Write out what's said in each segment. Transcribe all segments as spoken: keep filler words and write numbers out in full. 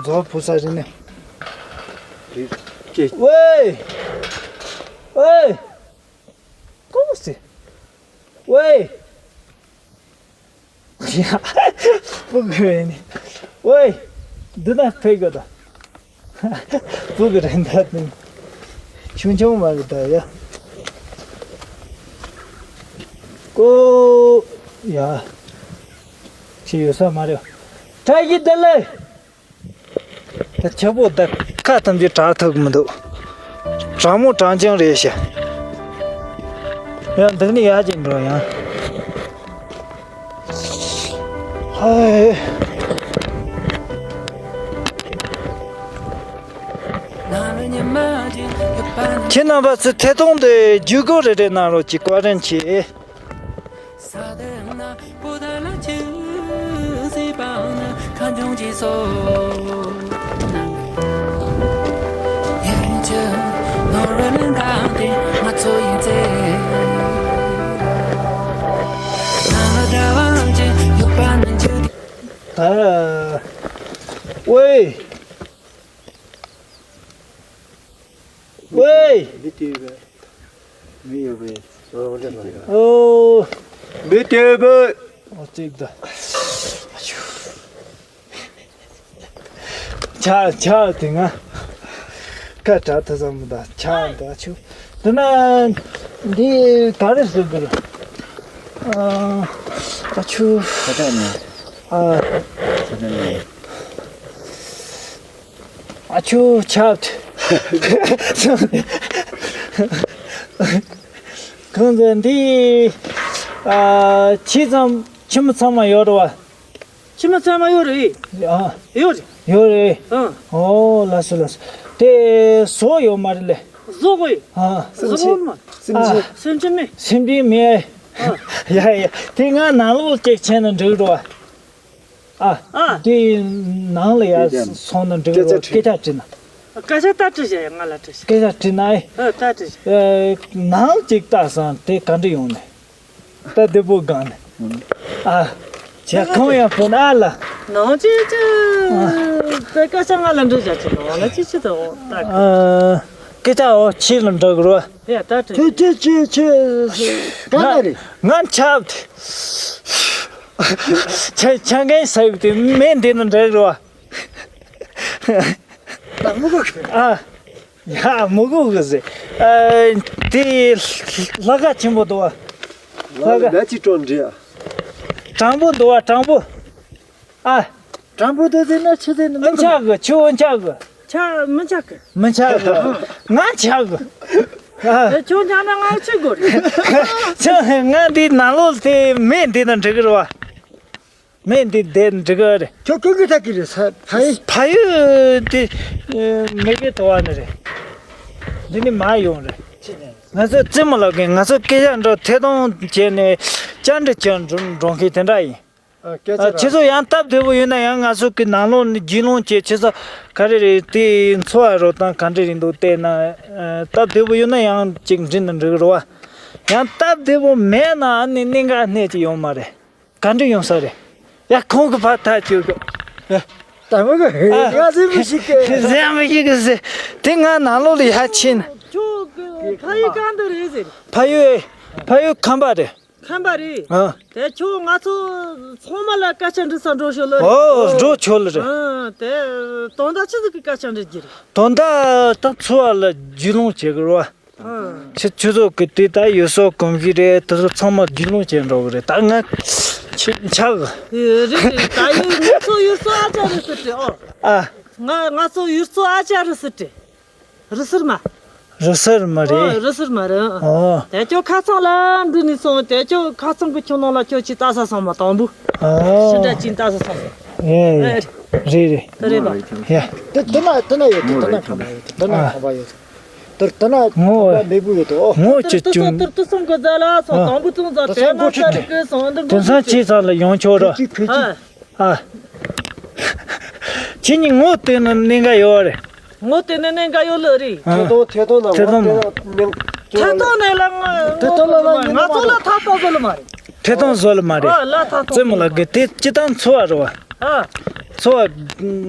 ཟོ་བུ་ས་རི་ནས། ཅེ། ཝེ། ཝེ། ཀོ་སི། ཝེ། ཡ། སྤུ་གུ་ཡིན་ནི། ཝེ། འདི་ན་ཕེ་གོ་ད། སྤུ་གུ་རེད་འདྲ་དེ། ཆུང་ཆུང་མ་རེད་ད་ཡ། ཀོ། ཡ། ཅི་ཡོད་ས་མ་རེད། བཀྲ་ཤིས་བདེ་ལེགས། ད་ཁྱེད་པོ་ད་ཁ་ཐམས་ཅད་གྲག་ཐུབ་མི་འདུག་གྲང་མོ་གྲང་རྐྱང་རེད་ཤག་ཡང་འདུག་ནི་ཡག་ཅིག་འགྲོ་ཡང་། ཧའི། ཁྱེད་རྣམ་པ་ཚོས་ཐད་གཏོང་དེ་བརྒྱུད་སྐུར་རེ་རེ་གནང་རོགས་ཀྱིས། བཀའ་དྲིན་ཆེ། ད་ཝེ། ཝེ། མི་དེ་བས། མི་ཡོད་པས། ཨོ། མི་དེ་བས། ཨོ་ཙིག་ད། ཆ་ཆ་དེ་ང་། ཀ་ཏྲ་ཐ་ཙམ་ད་ཆ་ད་ཆུ། དེ་ན་འདི་ག་རེ་ཟེར་དགོས་རེད། ཨ། ད་ཆུ། ཁ་ཏྲ་ནས། ཨ། ཁ་ཏྲ་ནས། ཨ་ཆུ་ཆབ། གང་ཟེར་འདི། ཨ། ཁྱི་ཙམ་ཁྱི་མོ་ཚང་མ་ཡོད་རེད་བ། ཁྱི་མོ་ཚང་མ་ཡོད་རེད། ཨ། ཡོད་རེད། ཡོད་རེད། ཨ། ཨོ་ལགས་སོ་ལགས་སོ། དེ་བཟོ་ཡོད་མ་རེད་ལེ། བཟོ་དགོས་ཡོད། ཨ། བཟོ་དགོས་མ། སེམས་ཅན་མེད། སེམས་ཅན་མེད། ཡ་ཡ། དེ་ང་ནང་ལོགས་ཅིག་ཕྱིན་ན་འགྲིག་རེད་བ། ཨ། ཨ། དེ་ནང་ལ་ཡར་སོང་ན་འགྲིག་རོགས། སྐད་ཆ་དྲིས་ན། སྐད་ཆ་ད་དྲིས་བྱས་ཡ། ང་ལ་དྲིས་བྱས། སྐད་ཆ་དྲིས་ན་ཨེ། ཨ། ད་དྲིས་བྱས། ཨ། ནང་ཅིག་ལྟ་སང་དེ་ག་འདྲ་ཡོང་ནས། ད་བདེ་པོ་སྒང་ནས། ཨ། བྱས་ཁོང་ཡང་ཕོན་ཨ་ལ། ནང་ཅིག་ཅིག་ད་སྐད་ཆ་ང་ལ་འདྲི་བྱས་ཅིག་ནང་ལ་ཅིག་ཅིག་ད་འོ་ད། ཨ། སྐད་ཆ་འོ་ཁྱེད་ལ་འདྲི་དགོས་རོགས། ཡ་ད་དྲིས། ཁྱེད་ཁྱེད་ཁྱེད་ཁྱེད་ག་ན་རེད། ང་ཆབ། ཆ་ཆ་མཁན་ཟེར་བ་དེ་མེད་འདི་ན་འགྲིག་རེད་བ། ད་མི་གོ་གི། ཨ། ཡ་མི་གོ་གི་ཟེར། ཨ། དེ་ལྷ་ཁང་ཆེན་པོ་འདུག་བ། ལྷ་ཁང་ལ་ཅི་སྤྲོ་འདྲི་ཡ། དྲང་པོ་འདུག་བ། དྲང་པོ། ཨ། དྲང་པོ་འདུག་ཟེར་ན་ཆི་ཟེར་ན་མི་འདུག་ཆག་གི། ཁྱོད་འཆག་གི། ཆག་མི་འཆག་གི། མི་འཆག་གི། ང་འཆག་གི། ཨ། ཁྱོད་འཆག་ན་ང་ཆི་དགོས་རེད། ཁྱོད་ང་འདི་ནང་ལོགས་དེ་མེད་འདི་ན་འགྲིག་གི་རེད་བ། མེད་འདི་བསྡད་འགྲིག་གི་རེད། ཁྱོད་ཀུན་གྱི་ཐག་གི་རེད་ས་ཕ་ཡི། ཕ་ཡུལ་དེ་མི་དགེ་དོ་བ་ནི་རེད། འདི་ནི་མ་ཡོང་རེད། ང་ཚོ་རྩེད་མོ་ལབ་མཁན། ང་ཚོ་སྐད་ཆ་འདྲ་ཐད་གཏོང་བྱས་ནས་བཅར་འདྲི་བྱས་འགྲོ་མཁན་དེ་འདྲ་ཡིན། ཨ། ཁྱེད་ཚོ་ཡང་སྟབས་བདེ་པོ་ཡོད་ན་ཡང་ང་ཚོ་གི་ནང་ལོགས་ནས་རྒྱུས་ལོན་བྱས། ཁྱེད་ཚོ་ག་རེ་རེད། དེ་འཚོ་བ་རོལ་སྟངས་ག་འདྲ་རེད་འདུག་བལྟས་ན། ཨ། སྟབས་བདེ་པོ་ཡོད་ན་ཡང་ཅིག་འགྲིག་ན་འགྲིག་རེད་བ། ཡང་སྟབས་བདེ་པོ་མེད་ན་ཨ་ནི་གནད་འགག་སྣེ་གཅིག་ཡོང་མ་རེད། ག་འདྲ་ཡོང་ས་རེད། ཡ་ཁོང་གི་ཕར་ཐག་གཅོད་དགོས། ད་མ་གི། ཨ། ང་ཟེར་མི་ཤེས་གི། ཟེར་མི་ཤེས་གི་ཟེར། དེ་ང་ནང་ལོགས་ལ་ཡར་ཕྱིན། ཁྱོད་གི་ཕ་ཡུལ་གང་དུ་རེད་ཟེར། ཕ་ཡུལ། ཕ་ཡུལ་ཁམས་པ་རེད། ཁམས་པ་རེད། ཨ། དེ་ཁྱོད་ང་ཚོ་ཚང་མ་ལ་སྐད་ཆ་འདྲི་ས་འགྲོ་ཤོག་ལ་རེད། ཨོ། འགྲོ་ཆོག་ལ་རེད། ཨ། དེ་དོན་དག་ཆི་ཟིག་གི་སྐད་ཆ་འདྲི་རྒྱུ་རེད། དོན་དག་ད་འཚོ་བ་ལ་རྒྱུས་ལོན་བྱེད་དགོས་རེད་བ། ཨ། ཁྱེད་ཁྱེད་ཚོ་གི་དེ་ད་ཡུལ་སྲོལ་གོམས་གཤིས་རེད། དེ་ཚོ་ཚང་མ་རྒྱུས་ལོན་བྱེད་འགྲོ་གི་རེད། ད་ང་ཆི་ཆག་གི། ཨེ། རེད་རེད། ད་ཡུལ་ང་ཚོ་ཡུལ་སྲོལ་ཨ་ཅག་རེད་ཟེར་དྲི། ཨོ། ཨ། ང་ང་ཚོ་ཡུལ་སྲོལ་ཨ་ཅག་རེད་ཟེར་དྲི། རི་སིར་མ། རི་སིར་མ་རེད། ཨོ། རི་སིར་མ་རེད། ཨོ། དེ་ཁྱོད་ཁ་ཚང་ལ་འདི་ནས་སོང་། དེ་ཁྱོད་ཁ་ཚང་གི་ཁྱོད་ནང་ལ་ཁྱོད་ཅིག་ལྟ་ས་སོང་མ། དང་པོ། ཨོ། ཕྱི་དྲ་ཅིག་ལྟ་ས་སོང་། ཨེ། ཨེ། རེད་རེད། དེ་རེད་པ། ཡ། དེ་དེ་ན་དེ་ན་ཡོད་དེ། དེ་ན་ཁང་པ་ཡོད་དེ། དེ་ན་ཨ། ཁང་པ་ཡོད་དེ། དེ་དེ་ན་ཁང་པ་ལེགས་པོ་ཡོད་དེ། ཨོ། ངོ་ཅི་ཅུང་། དེ་དེ་སོང་གི་རྫ་ལ་སོང་། ཨ། དང་པོ་ཚོང་རྫ། དེ་དེ་ན་ས་རི་གི་སོང་། འདི་དེ་ཚང་ཅི་ཚང་ལ་ཡོང་ཆོག་ར། ཕལ་ཆེར་ཕལ་ཆེར། ཨ། ཨ། ཁྱེད་གཉིས་ངོ་དེ་ན་གནད་འགག་ཡོད་རེད། ངོ་དེ་ན་གནད་འགག་ཡོད་ལ་རེད། ཨ། ཐད་གཏོང་ཐད་གཏོང་ན་ཐད་གཏོང་ངོ་དེ་ན་གནད་ཐད་གཏོང་ནས་ལ་ང་ཐད་གཏོང་ལ་ལ་ང་ཚོ་ལ་ཐད་གཏོང་བཟོ་ལ་མ་རེད། ཐད་གཏོང་བཟོ་ལ་མ་རེད། ཨ། ལ་ཐད་གཏོང་རྩེད་མོ་ལ་གི་དེ་སྤྱི་བཏང་འཚོ་བ་རེད་བ། ཨ། ཚོ།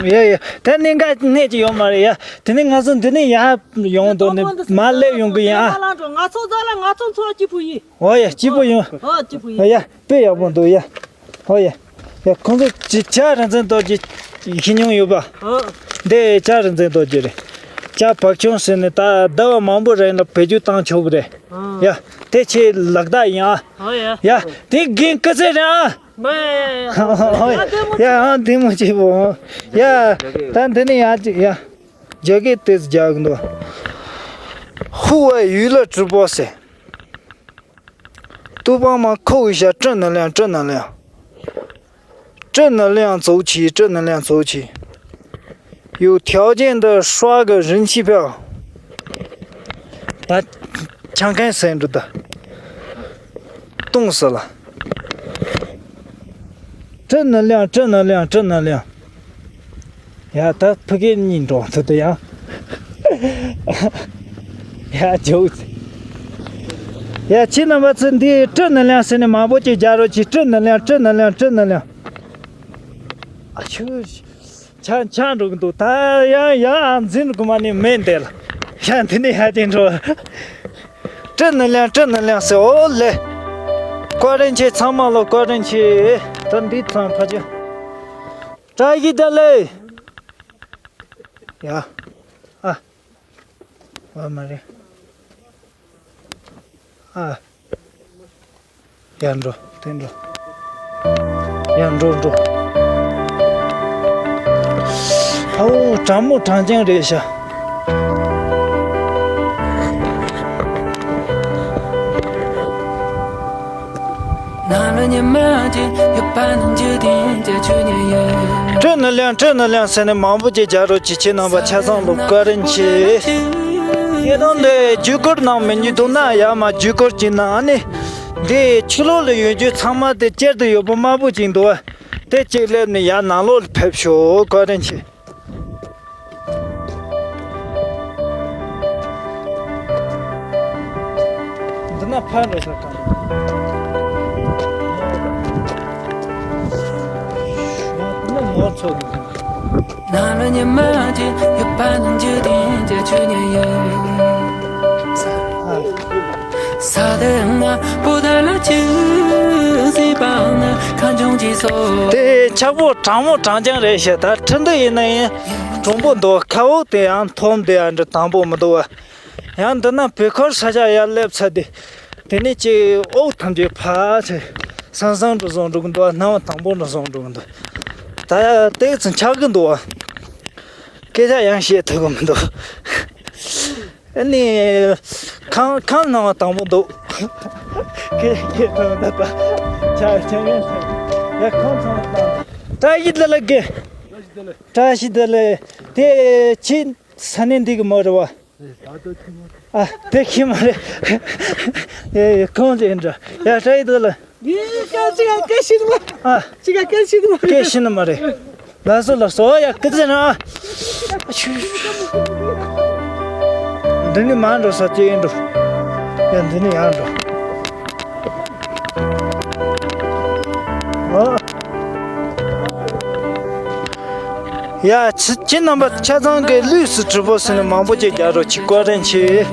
ཡ་ཡ། ད་གནད་འགག་གནད་ཅིག་ཡོད་མ་རེད་ཡ། དེ་ནས་ང་ཚོ་འདི་ནས་ཡར་ཡོང་དོ་ནས་མར་སླེབས་ཡོང་གི་ཡིན་ཨ། ང་ཚོ་རྫ་ལ་ང་ཚོ་ཚོ་སྐྱིད་པོ་ཡིན། འོ་ཡ། སྐྱིད་པོ་ཡོང་། ཨོ་སྐྱིད་པོ་ཡིན། ཡ་ཡ། དཔེ་ཡག་པོ་འདུག་ཡ། འོ་ཡ། ཡ། ཁོང་ཚོ་ཅི་ཇ་རིག་འཛིན་རྡོ་རྗེ་ཤེས་མྱོང་ཡོད་པ། ཨོ། འདི་ཇ་རིག་འཛིན་རྡོ་རྗེ་རེད། ཇ་བག་ཆུང་ཟེར་ནས་ད་ཟླ་བ་མང་པོ་རིང་ལ་བེད་སྤྱོད་བཏང་ཆོག་གི་རེད། ཨོ། ཡ། དེ་ཁྱེད་ལག་བརྡ་ཡིན་ཨ། ཨོ་ཡ། ཡ། དེ་རྒན་སྐུ་ཚེ་རིང་ཨ། ཡ་ཡ་ཡ། ཡ་ཨ་འདི་མོ་ཆེ་བོ། ཡ། ད་འདི་ནས་ཡར་ཅིག་ཡ། རྒྱ་སྐད་དེ་རྒྱག་གི་འདུག་ཧུ་ཝེ་ཡུས་ལ་ཀྲི་པོ་ཟེར། ཏུའུ་པང་མ་ཁོ་གི་ཤ་ཀྲི་ནི་ལིང་ཀྲི་ནི་ལིང་། 正能量走起，正能量走起。有条件的刷个人气票。ད་ཆང་ཁན་ཟེར་འགྲོ་ད། ཏོང་ཟེར་ལ། 正能量，正能量，正能量。 ཡ་ད་ཕ་གི་གཉིས་འགྲོ་ཐུབ་དུ་ཡང་། ཡ་ཇོ། ཡ་ཁྱེད་རྣམ་པ་ཚོ་འདི་正能量ཟེར་ནས་མང་པོ་ཅིག་རྒྱག་རོགས་གྱིས། 正能量，正能量，正能量。 ཨ་ཆུ། ཆ་ཆ་འགྲོ་གི་འདུག་ད་ཡང་ཡང་འཛིན་དགོས་མ་ནི་མེད་འདི་ལ། ཡ་འདི་ནས་ཡ་དེ་འགྲོ། 正能量，正能量ཟེར། ཨོ་ལེ། བཀའ་དྲིན་ཆེ། ཚང་མ་ལ་བཀའ་དྲིན་ཆེ། ད་འདི་ཚང་ཕ་ཆེ། བཀྲ་ཤིས་བདེ་ལེགས། ཡ། ཨ། བ་མ་རེད། ཨ། ཡར་འགྲོ། དེ་འགྲོ། ཡར་འགྲོ་འགྲོ། ཨའོ་གྲང་མོ་གྲང་རྐྱང་རེད་ཤག་བཀྲ་ཤིས་བདེ་ལེགས། བཀྲ་ཤིས་བདེ་ལེགས་ཟེར་ནས་མང་པོ་ཅིག་རྒྱག་རོགས་གྱིས། ཁྱེད་རྣམ་པ་ཆ་ཚང་ལ་བཀའ་དྲིན་ཆེ། ཁྱེད་རང་འདི་བརྒྱུད་སྐུར་ནང་མི་འཇུག་འདུག་ན་ཡ་མ་བརྒྱུད་སྐུར་གྱི་ནང་ནས་འདི་ཕྱི་ལོགས་ལ་ཡོད་རྒྱུ་ཚང་མ་དེ་བསྐྱར་དུ་ཡོད་པ་དམར་པོ་ཅིག་འདུག་བ། དེ་གཅིག་སླེབས་ནས་ཡར་ནང་ལོགས་ལ་ཕེབས་ཤོག་བཀའ་དྲིན་ཆེ། འདི་ན་ཕར་འགྲོ་ས་གང་། འདི་ན་ནོར་ཚོ་གི། དེ་ཆག་པོ་གྲང་མོ་གྲང་རྐྱང་རེད་ཤག་ད་ཁྲི་འདི་ཡིན་ན་ཡིན། གྲུང་པོ་འདུག་ཁ་འོག་དེ་ཡང་མཐོང་དེ་ཡང་འདྲ་དང་པོ་མི་འདུག་བ། ཡང་འདི་ན་བོད་ཁར་ས་ཆ་ཡར་སླེབས་ཚར་དེ། དེ་ནས་ཅིག་འོག་ཐམས་ཅད་ཕར་ཚེ་སང་སང་འགྲོ་སོང་འགྲོ་གི་འདུག་སྣང་བ་དང་པོ་འགྲོ་སོང་འགྲོ་གི་འདུག་ད་ཏོག་ཙམ་ཆག་གི་འདུག་བ། སྐད་ཆ་ཡང་བཤད་ཐུབ་གི་མི་འདུག་ཨ་ནི། ཁང་ཁང་སྣང་བ་དང་པོ་འདུག་སྐད་སྐད་ཐུབ་འདུག་པ། ཆ་ཆ་ཡང་ཡ་ཁང་ཚང་བ་དང་། བཀྲ་ཤིས་བདེ་ལེགས་དགེ། བཀྲ་ཤིས་བདེ་ལེགས། དེ་ཁྱེད་ས་གནས་འདི་གི་མོ་རེད་བ། ཨ་དེ་ཁྱི་མ་རེད། ཡེ་ཡེ་གང་ལས་འདྲ། ཡ་བཀྲ་ཤིས་བདེ་ལེགས། ཡེ་ཀ་ཅི་ག་སྐད་ཤེས་ནི་མ། ཨ་ཅི་ག་སྐད་ཤེས་ནི་མ་རེད། སྐད་ཤེས་ནི་མ་རེད། ལགས་སོ་ལགས་སོ། ཡ་སྐུ་ཚེ་རིང་ཨ། འདི་ནི་མ་འགྲོ་ས་ཅི་ཡིན་འགྲོ། ཡ་འདི་ནི་ཡང་འགྲོ། ཨ། ཡ་ཁྱེད་ཁྱེད་རྣམ་པ་ཆ་ཚང་གི་ལུས་སུ་གྲུབ་པོ་ཟེར་ནས་མང་པོ་ཅིག་རྒྱག་རོགས་གྱིས་བཀའ་དྲིན་ཆེ།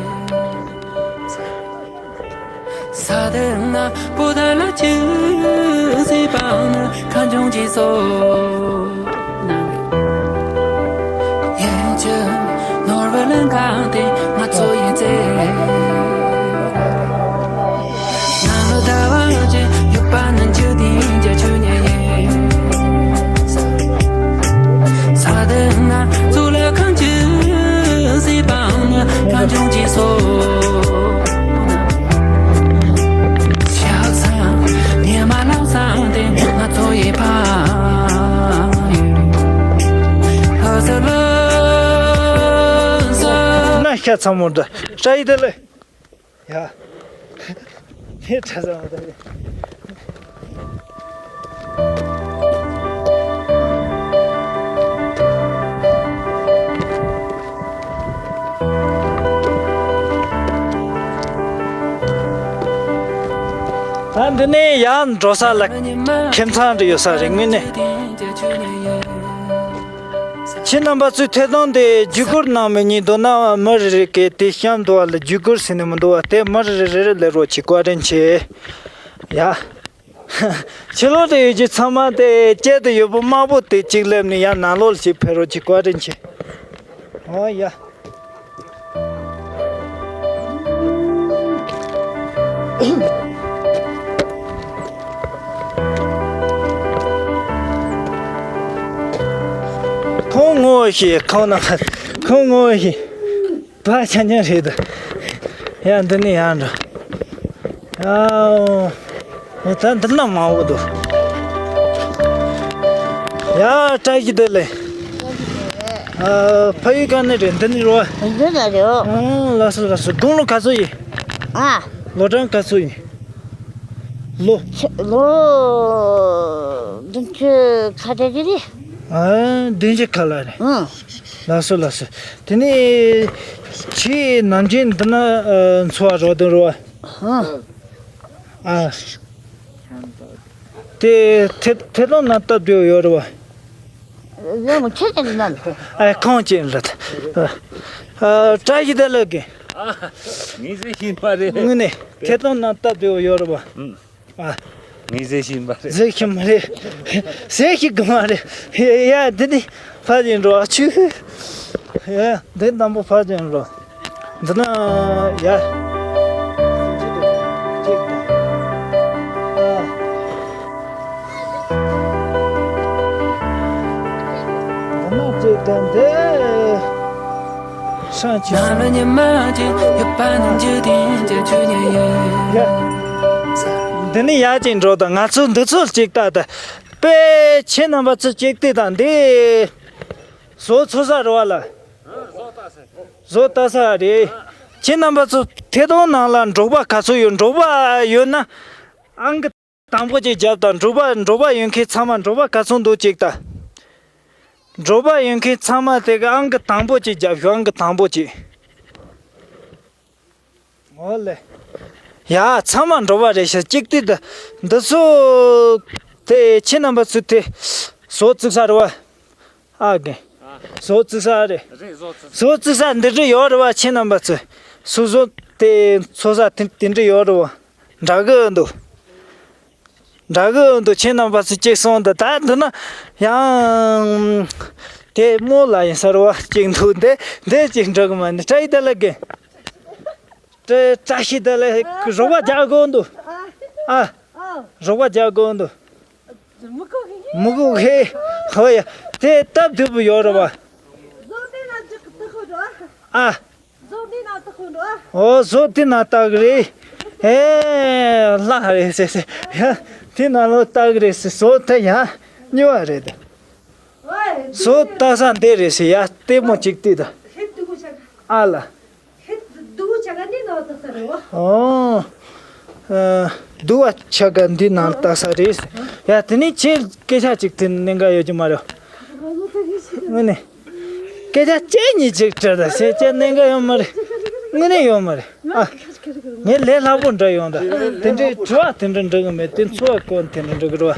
ན་ཤ་ཚ་མོ་འདྲ་ཤ་ཡི་དེ་ལས། ཡ། ངས་གྲྭ་ཚང་མ་དང་། ད་འདི་ནས་ཡར་འགྲོ་ས་ལ་ཁྱིམ་ཚང་འདྲ་ཡོད་ས་རེད་དངོས་གནས། ཁྱེད་རྣམ་པ་ཚོས་ཐད་གཏོང་དེ་བརྒྱུད་སྐུར་གནང་མི་ཉན་འདུག་ན། མི་རེ་རེ་གིས་དེ་བཤམས་འདུག་བ་ལ། བརྒྱུད་སྐུར་ཟེར་ནས་མི་འདུག་བ། དེ་མི་རེ་རེ་རེ་ལས་རོགས་གྱིས། བཀའ་དྲིན་ཆེ། ཡ། ཕྱི་ལོགས་དུ་ཡོད་རྒྱུ་ཚང་མ་དེ་དཀྱིལ་དུ་ཡོད་པོ་དམར་པོ་དེ་གཅིག་སླེབས་ནས་ཡར་ནང་ལོགས་ལ་ཅིག་ཕེབས་རོགས་གྱིས། བཀའ་དྲིན་ཆེ། ཨོ་ཡ། ཁོང་ངོ་ཤེས། ཁོང་ན་ཁོང་ངོ་ཤེས། ད་ཆ་ཉན་རེད། ཡ། འདི་ནས་ཡར་འགྲོ། ཡ། འོ། ད་འདི་ན་མང་བོ་འདུག་ཡ། བཀྲ་ཤིས་བདེ་ལེགས། ཨ། ཕ་ཡུལ་ག་ནས་རེད། འདི་ནས་རེད་བ། འདི་ན་རེད། ཨོ། ལགས་སོ་ལགས་སོ། དགུང་ལོ་ག་ཚོད་ཡིན། ཨ། ལོ་གྲངས་ག་ཚོད་ཡིན། ལོ། ལོ་བདུན་ཅུ་ཁ་བརྡ་ཅི་རེད། ཨ། བདུན་ཅུ་ཁ་ལ་རེད། ཨང་། ལགས་སོ་ལགས་སོ། དེ་ནས་ཁྱེད་ནམ་རྒྱུན་འདི་ན་ཨ་འཚོ་བ་རོལ་དོན་རེད་བ། ཨང་། ཨ། དེ་ཐད་ཐད་གཏོང་ནང་སྟབས་བདེ་བོ་ཡོད་རེད་བ། ཡང་ཁྱེད་ཀྱི་ནང་། ཨ། ཁོང་ཅན་རེད། ཨ། བཀྲ་ཤིས་བདེ་ལེགས་གི། ཨ། ངས་ཟེར་བཞིན་པ་རེད། དངོས་གནས་ཐད་གཏོང་ནང་སྟབས་བདེ་བོ་ཡོད་རེད་བ། ཨང་། ཨ། ངས་ཟེར་བཞིན་པ་རེད། ཟེར་བཞིན་པ་རེད། ཟེར་བཞིན་གི་མ་རེད། ཡ། འདི་ནི་ཕ་ཡིན་འགྲོ། ཨ། ཆུ། ཡ། འདི་དང་པོ་ཕ་ཡིན་འགྲོ། འདི་ན་ཡ། ཨ། འདི་ན་ཅིག་དང་འདི། སང་ཆེ། འདི་ནི་ཡ་ཅིག་འགྲོ་དང་། ང་ཚོ་འདི་ཚོ་ཅིག་ལྟ་དང་། དཔེ་ཁྱེད་རྣམ་པ་ཚོ་ཅིག་ལྟོས་དང་། འདི་བཟོ་ཚོ་ས་རེད་བ་ལ། བཟོ་ལྟ་ས་རེད། ཁྱེད་རྣམ་པ་ཚོ་ཐད་གཏོང་ནང་ལ་འབྲོག་པ་ག་ཚོད་ཡོད། འབྲོག་པ་ཡོད་ན་ཨང་ཀི་དང་པོ་ཅིག་རྒྱབ་དང་། འབྲོག་པ། འབྲོག་པ་ཡོད་མཁན་ཚང་མ། འབྲོག་པ་ག་ཚོད་འདུག་ཅིག་ལྟ། འབྲོག་པ་ཡོད་མཁན་ཚང་མ་དེ་གི་ཨང་ཀི་དང་པོ་ཅིག་རྒྱབ་ཤོག་ཨང་ཀི་དང་པོ་ཅིག་ཨོ་ལེ། ཡ། ཚང་མ་འབྲོག་པ་རེད་ཤག་ཅིག་ལྟོས་དང་། འདི་ཚོ་དེ་ཁྱེད་རྣམ་པ་ཚོ་དེ་བཟོ་བཙུགས་ས་རེད་བ། ཨ་རྒན། བཟོ་བཙུགས་ས་རེད། རེད། བཟོ་བཙུགས། བཟོ་བཙུགས་ས་འདི་འདྲ་ཡོད་རེད་བ། ཁྱེད་རྣམ་པ་ཚོ་སོ་སོ་དེ་འཚོ་ས་དེ་དེ་འདྲ་ཡོད་རེད་བ། འདྲ་གི་འདུག་འདྲ་གི་འདུག་ཁྱེད་རྣམ་པ་ཚོ་ཅིག་སོང་དང་། ད་འདི་ན་ཡང་དེ་མོ་ལ་ཡིན་ས་རེད་བ། ཅིག་འདུག་འདི་འདི་ཅིག་འདྲ་གི་མ་ནི། བཀྲ་ཤིས་བདེ་ལེགས་རྒན། བཀྲ་བཀྲ་ཤིས་བདེ་ལེགས། རོགས་པ་རྒྱག་དགོས་འདུག་ཨ། རོགས་པ་རྒྱག་དགོས་འདུག་མི་གོ་གི། ཧོ་ཡ། དེ་སྟབས་བདེ་པོ་ཡོད་རེད་བ། ཨ། ཨོ། བཟོ་དེ་ན་ལྟ་གི་རེད། ཨེ། ལྷ་རེད་ཟེར་ཟེར། ཡ། དེ་ན་ལོ་ལྟ་གི་རེད་ཟེར། བཟོ་དེ་ཡ་ཉོ་བ་རེད། བཟོ་ལྟ་ས་འདི་རེད་ཟེར། ཡ། ལྟད་མོ་ཅིག་ལྟོས་དང་། ཨ་ལ། ཨོ། ཨ། སྡུག་པ་ཆ་ག་འདི་ནང་ལྟ་ས་རེད། ཡ། དེ་ནས་ཁྱེད་སྐད་ཆ་ཅིག་དྲིས་ན་གནད་འགག་ཡོད་ཀྱི་མ་རེད། དངོས་གནས། སྐད་ཆ་གཅིག་གཉིས་ཅིག་དྲིས་ན་ཁྱེད་ཀྱི་གནད་འགག་ཡོད་མ་རེད། དངོས་གནས་ཡོད་མ་རེད། ཨ། ངས་ལས་སླ་པོ་འདྲ་ཡོང་ད། དེ་འདྲའི་དྲི་བ་དེ་འདྲ་འདྲི་གི་མེད། དེ་འཚོ་བ་སྐོར་དེ་འདྲ་འདྲི་གི་རེད་བ།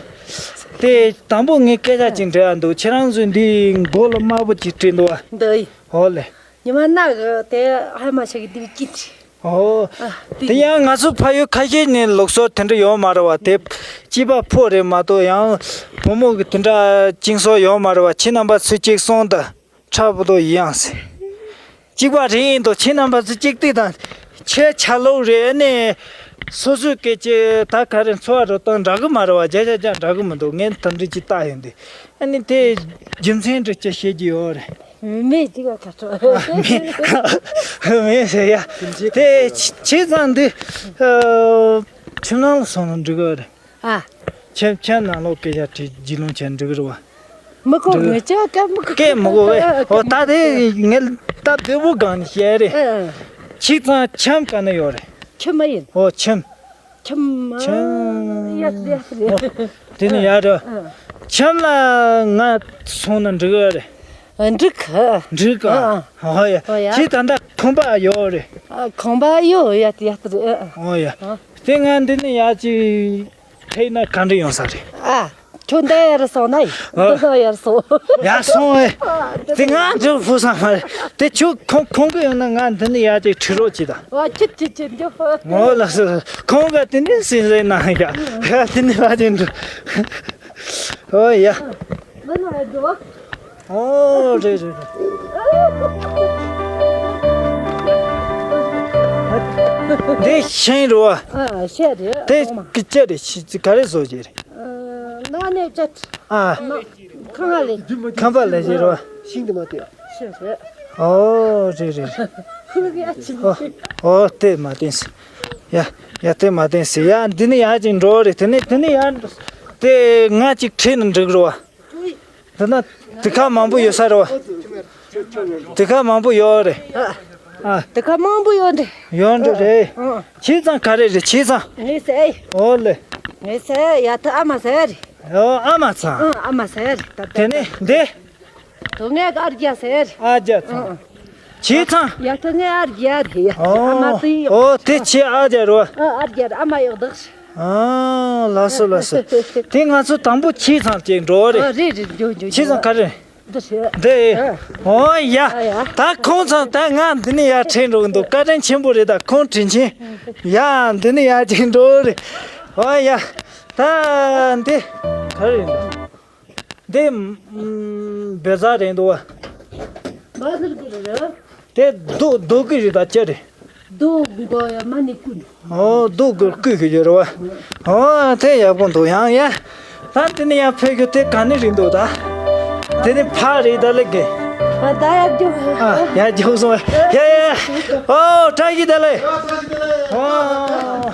དེ་དང་པོ་ངས་སྐད་ཆ་ཅིག་དྲི་ཡ་འདུག་ཁྱེད་རང་ཚོའི་འདི་མགོ་ལ་དམར་པོ་ཅིག་དྲིས་འདུག་བ། འདི་ཡིན། ཧོ་ལེ། ཉི་མ་ན་གི་དེ་ཧ་མ་ཆ་གི་དེ་བའི་སྐྱིད་ཆེ། ཨོ། ཨ། དེ་དེ་ཡང་ང་ཚོ་ཕ་ཡུལ་ཁ་ཤས་ནས་ལུགས་སྲོལ་དེ་འདྲ་ཡོད་མ་རེད་བ། དེ་སྐྱེས་པ་ཕོ་རེད་མ་གཏོགས་ཡང་བུ་མོ་གི་དེ་འདྲ་བཅིངས་སྲོལ་ཡོད་མ་རེད་བ། ཁྱེད་རྣམ་པ་ཚོས་ཅིག་གསུངས་དང་། ཁྲ་བོ་དོ་ཡིན་ཡང་ཟེར། གཅིག་པ་རེད་ཡིན་དོ། ཁྱེད་རྣམ་པ་ཚོ་གཅིག་ལྟོས་དང་། ཁྱེད་ཆ་ལུགས་རེད། ཨ་ནི་སོ་སོའི་སྐད་ཆ་ད་ག་རེ་འཚོ་བ་རོལ་སྟངས་འདྲ་གི་མ་རེད་བ། བརྒྱ་ཆ་བརྒྱ་འདྲ་གི་མི་འདུག་ངས་དེ་འདྲ་ཅིག་བལྟས་ཡོང་དུས། ཨ་ནི་དེ་རྒྱུ་མཚན་འདྲ་ཅིག་བཤད་ཀྱི་ཡོད་རེད། མི་གཅིག་ལ་ཁ་ཕྱོགས། མི་མི་ཟེར་ཡ། དེ་བྱས་ཙང་འདི་ཨ་ཁྱིམ་ནང་ལ་སོང་ན་འགྲིག་གི་རེད། ཨ། ཁྱིམ་ཁྱིམ་ནང་ལོགས་སྐད་ཆ་དྲིས་རྒྱུས་ལོན་བྱས་འགྲིག་གི་རེད་བ། མི་གོ། འགྲིག་གི། ངེད་ཅག་སྐད་མི་གོ། སྐད་མི་གོ་བས། ཨོ། ད་དེ་ངས་སྟབས་བདེ་པོ་སྒང་ནས་བཤད་རེད། ཨ། ཁྱེད་ཚང་ཁྱིམ་ག་ན་ཡོད་རེད། ཁྱིམ་མ་ཡིན། ཨོ། ཁྱིམ། ཁྱིམ་མ། ཁྱིམ། ཡ་ཡ་རེད། ཨོ། དེ་ནི་ཡ་རེད། ཨ། ཁྱིམ་ལ་ང་སོང་ན་འགྲིག་གི་རེད། ཨ། འགྲིག་གི། འགྲིག་གི། ཨ། ཨོ་ཡ། ཨོ་ཡ། ཁྱེད་ད་ལྟ་ཁང་པ་ཡོད་རེད། ཨ། ཁང་པ་ཡོད། ཡ་ཡ་རེད། ཨོ་ཡ། ཨ། དེ་ང་འདི་ནས་ཡར་ཅིག་ཕེབས་ན་ག་འདྲ་ཡོང་ས་རེད། ཨ། ཁྱོད་འདི་ཡར་སོང་ན་ཡིན། ཨ། འདི་ན་ཡར་སོང་། ཡར་སོང་ཨེ། དེ་ང་འགྲོ་ཕོད་ས་མ་རེད། དེ་ཁྱོད་ཁོང་ཁོང་གི་ཡོང་ན་ང་འདི་ནས་ཡར་ཅིག་ཁྲིད་རོགས་གྱིས་དང་། ཨ། ཁྱོད་ཁྱོད་ཁྱོད་འགྲོ་ཕོད། ཨོ་ལགས་སོ། ཁོང་ག་དེ་ནས་སྲིད་ཟེར་ན་ཡ། ཡ་དེ་ནས་བ་ཅིག་འགྲོ། ཨོ་ཡ། མི་ན་ཡར་འགྲོ། ཨོ་རེད་རེད་རེད། འདི་ཤིང་རེད་བ། ཨ་ཤིང་རེད། དེ་གཏོར་མ། ཀི་ཅི་རེད། ཤི་ཅི་ག་རེ་བཟོ་རྒྱུ་རེད། ཨ་ནང་ནས་བཅད། ཨ། ཁང་ལས། ཁང་པ་ལས་བྱེད་རོ། ཤིང་དུ་མ་བལྟས། ཤིང་རེད། ཨོ་རེད་རེད་རེད། ཧུ་ཡ་ཆི། ཨོ་ཨོ་དེ་མ་བསྟན་སི། ཡ་ཡ་དེ་མ་བསྟན་སི། ཡ་འདི་ནི་ཡ་ཅིག་འགྲོ་རེད། དེ་ནི་དེ་ནི་ཡ་དེ་ང་ཅིག་ཁྲིད་ནས་འགྲིག་རོ། འདི་ན་དེ་ཁ་མང་པོ་ཡོད་ས་རོ། དེ་ཁ་མང་པོ་ཡོད་རེད། ཨ། དེ་ཁ་མང་པོ་ཡོད་འདི། ཡོད་འདི་རེད། ཨ། ཁྱེད་ཚང་ག་རེ་རེད། ཁྱེད་ཚང་། ངས་ཟེར། ཨོ་ལེ། ངས་ཟེར་ཡ་ད་ཨ་མ་ཟེར་རེད། ཨོ་ཨ་མ་ཚང་། ཨ་ཨ་མ་ཟེར་རེད། ད་དེ་ནས་འདི། དོ་ངས་ཨ་རྒྱ་ཟེར་རེད། ཨ་རྒྱ་ཚང་། ཨ། ཁྱེད་ཚང་། ཡ་ད་ངས་ཨ་རྒྱ་རེད་ཡ། ཨ་མ་ཨོ་དེ་ཡོད། ཨོ་དེ་ཁྱེད་ཨ་རྒྱ་རོ། ཨ་ཨ་རྒྱ་རེད། ཨ་མ་ཡག་དག་ཨ་ལགས་སོ་ལགས་སོ། དེ་ང་ཚོ་དང་པོ་ཁྱེད་ཚང་ཅིག་འགྲོ་བ་རེད། ཨ་རེད་རེད། འགྲོ་འགྲོ། ཁྱེད་ཚང་ག་རེ། འདི་ཧྲི། འདི། ཨ། ཨོ་ཡ། ཨ་ཡ། ད་ཁོང་ཚང་ད་ང་འདི་ནས་ཡར་ཁྲིད་འགྲོ་གི་འདུག་བཀའ་དྲིན་ཆེན་པོ་རེད། ད་ཁོང་དྲིན་ཆེན། ཡ་འདི་ནས་ཡར་ཅིག་འགྲོ་རེད། ཨོ་ཡ། ད་འདི་ག་རེ་རེད། འདི་ཨམ་བེ་ཛ་རེད་འདུག་བ། མ་ཟེར་གི་རེད། དེ་རྡོ་རྡོ་གི་རེད། ད་ཅི་རེད། རྡོ་གི་གོ་ཡ་མ་ནི་ཀུན། ཨོ་རྡོ་གི་ཀུན་གི་ཡོད་རེད་བ། ཨོ་དེ་ཡག་པོ་འདུག་ཡང་ཡ། ད་དེ་ནི་ཡང་ཕེབས་རྒྱུ་དེ་ག་ནས་རེད་འདུག་ད། དེ་ནི་ཕ་རེད་ད་ལེ་གི། ཨ་ད་ཡར་རྒྱུག་ཨ་ཡར་རྒྱུག་སོང་། ཡ་ཡ་ཡ། ཨོ་བཀྲ་ཤིས་བདེ་ལེགས། ཨོ།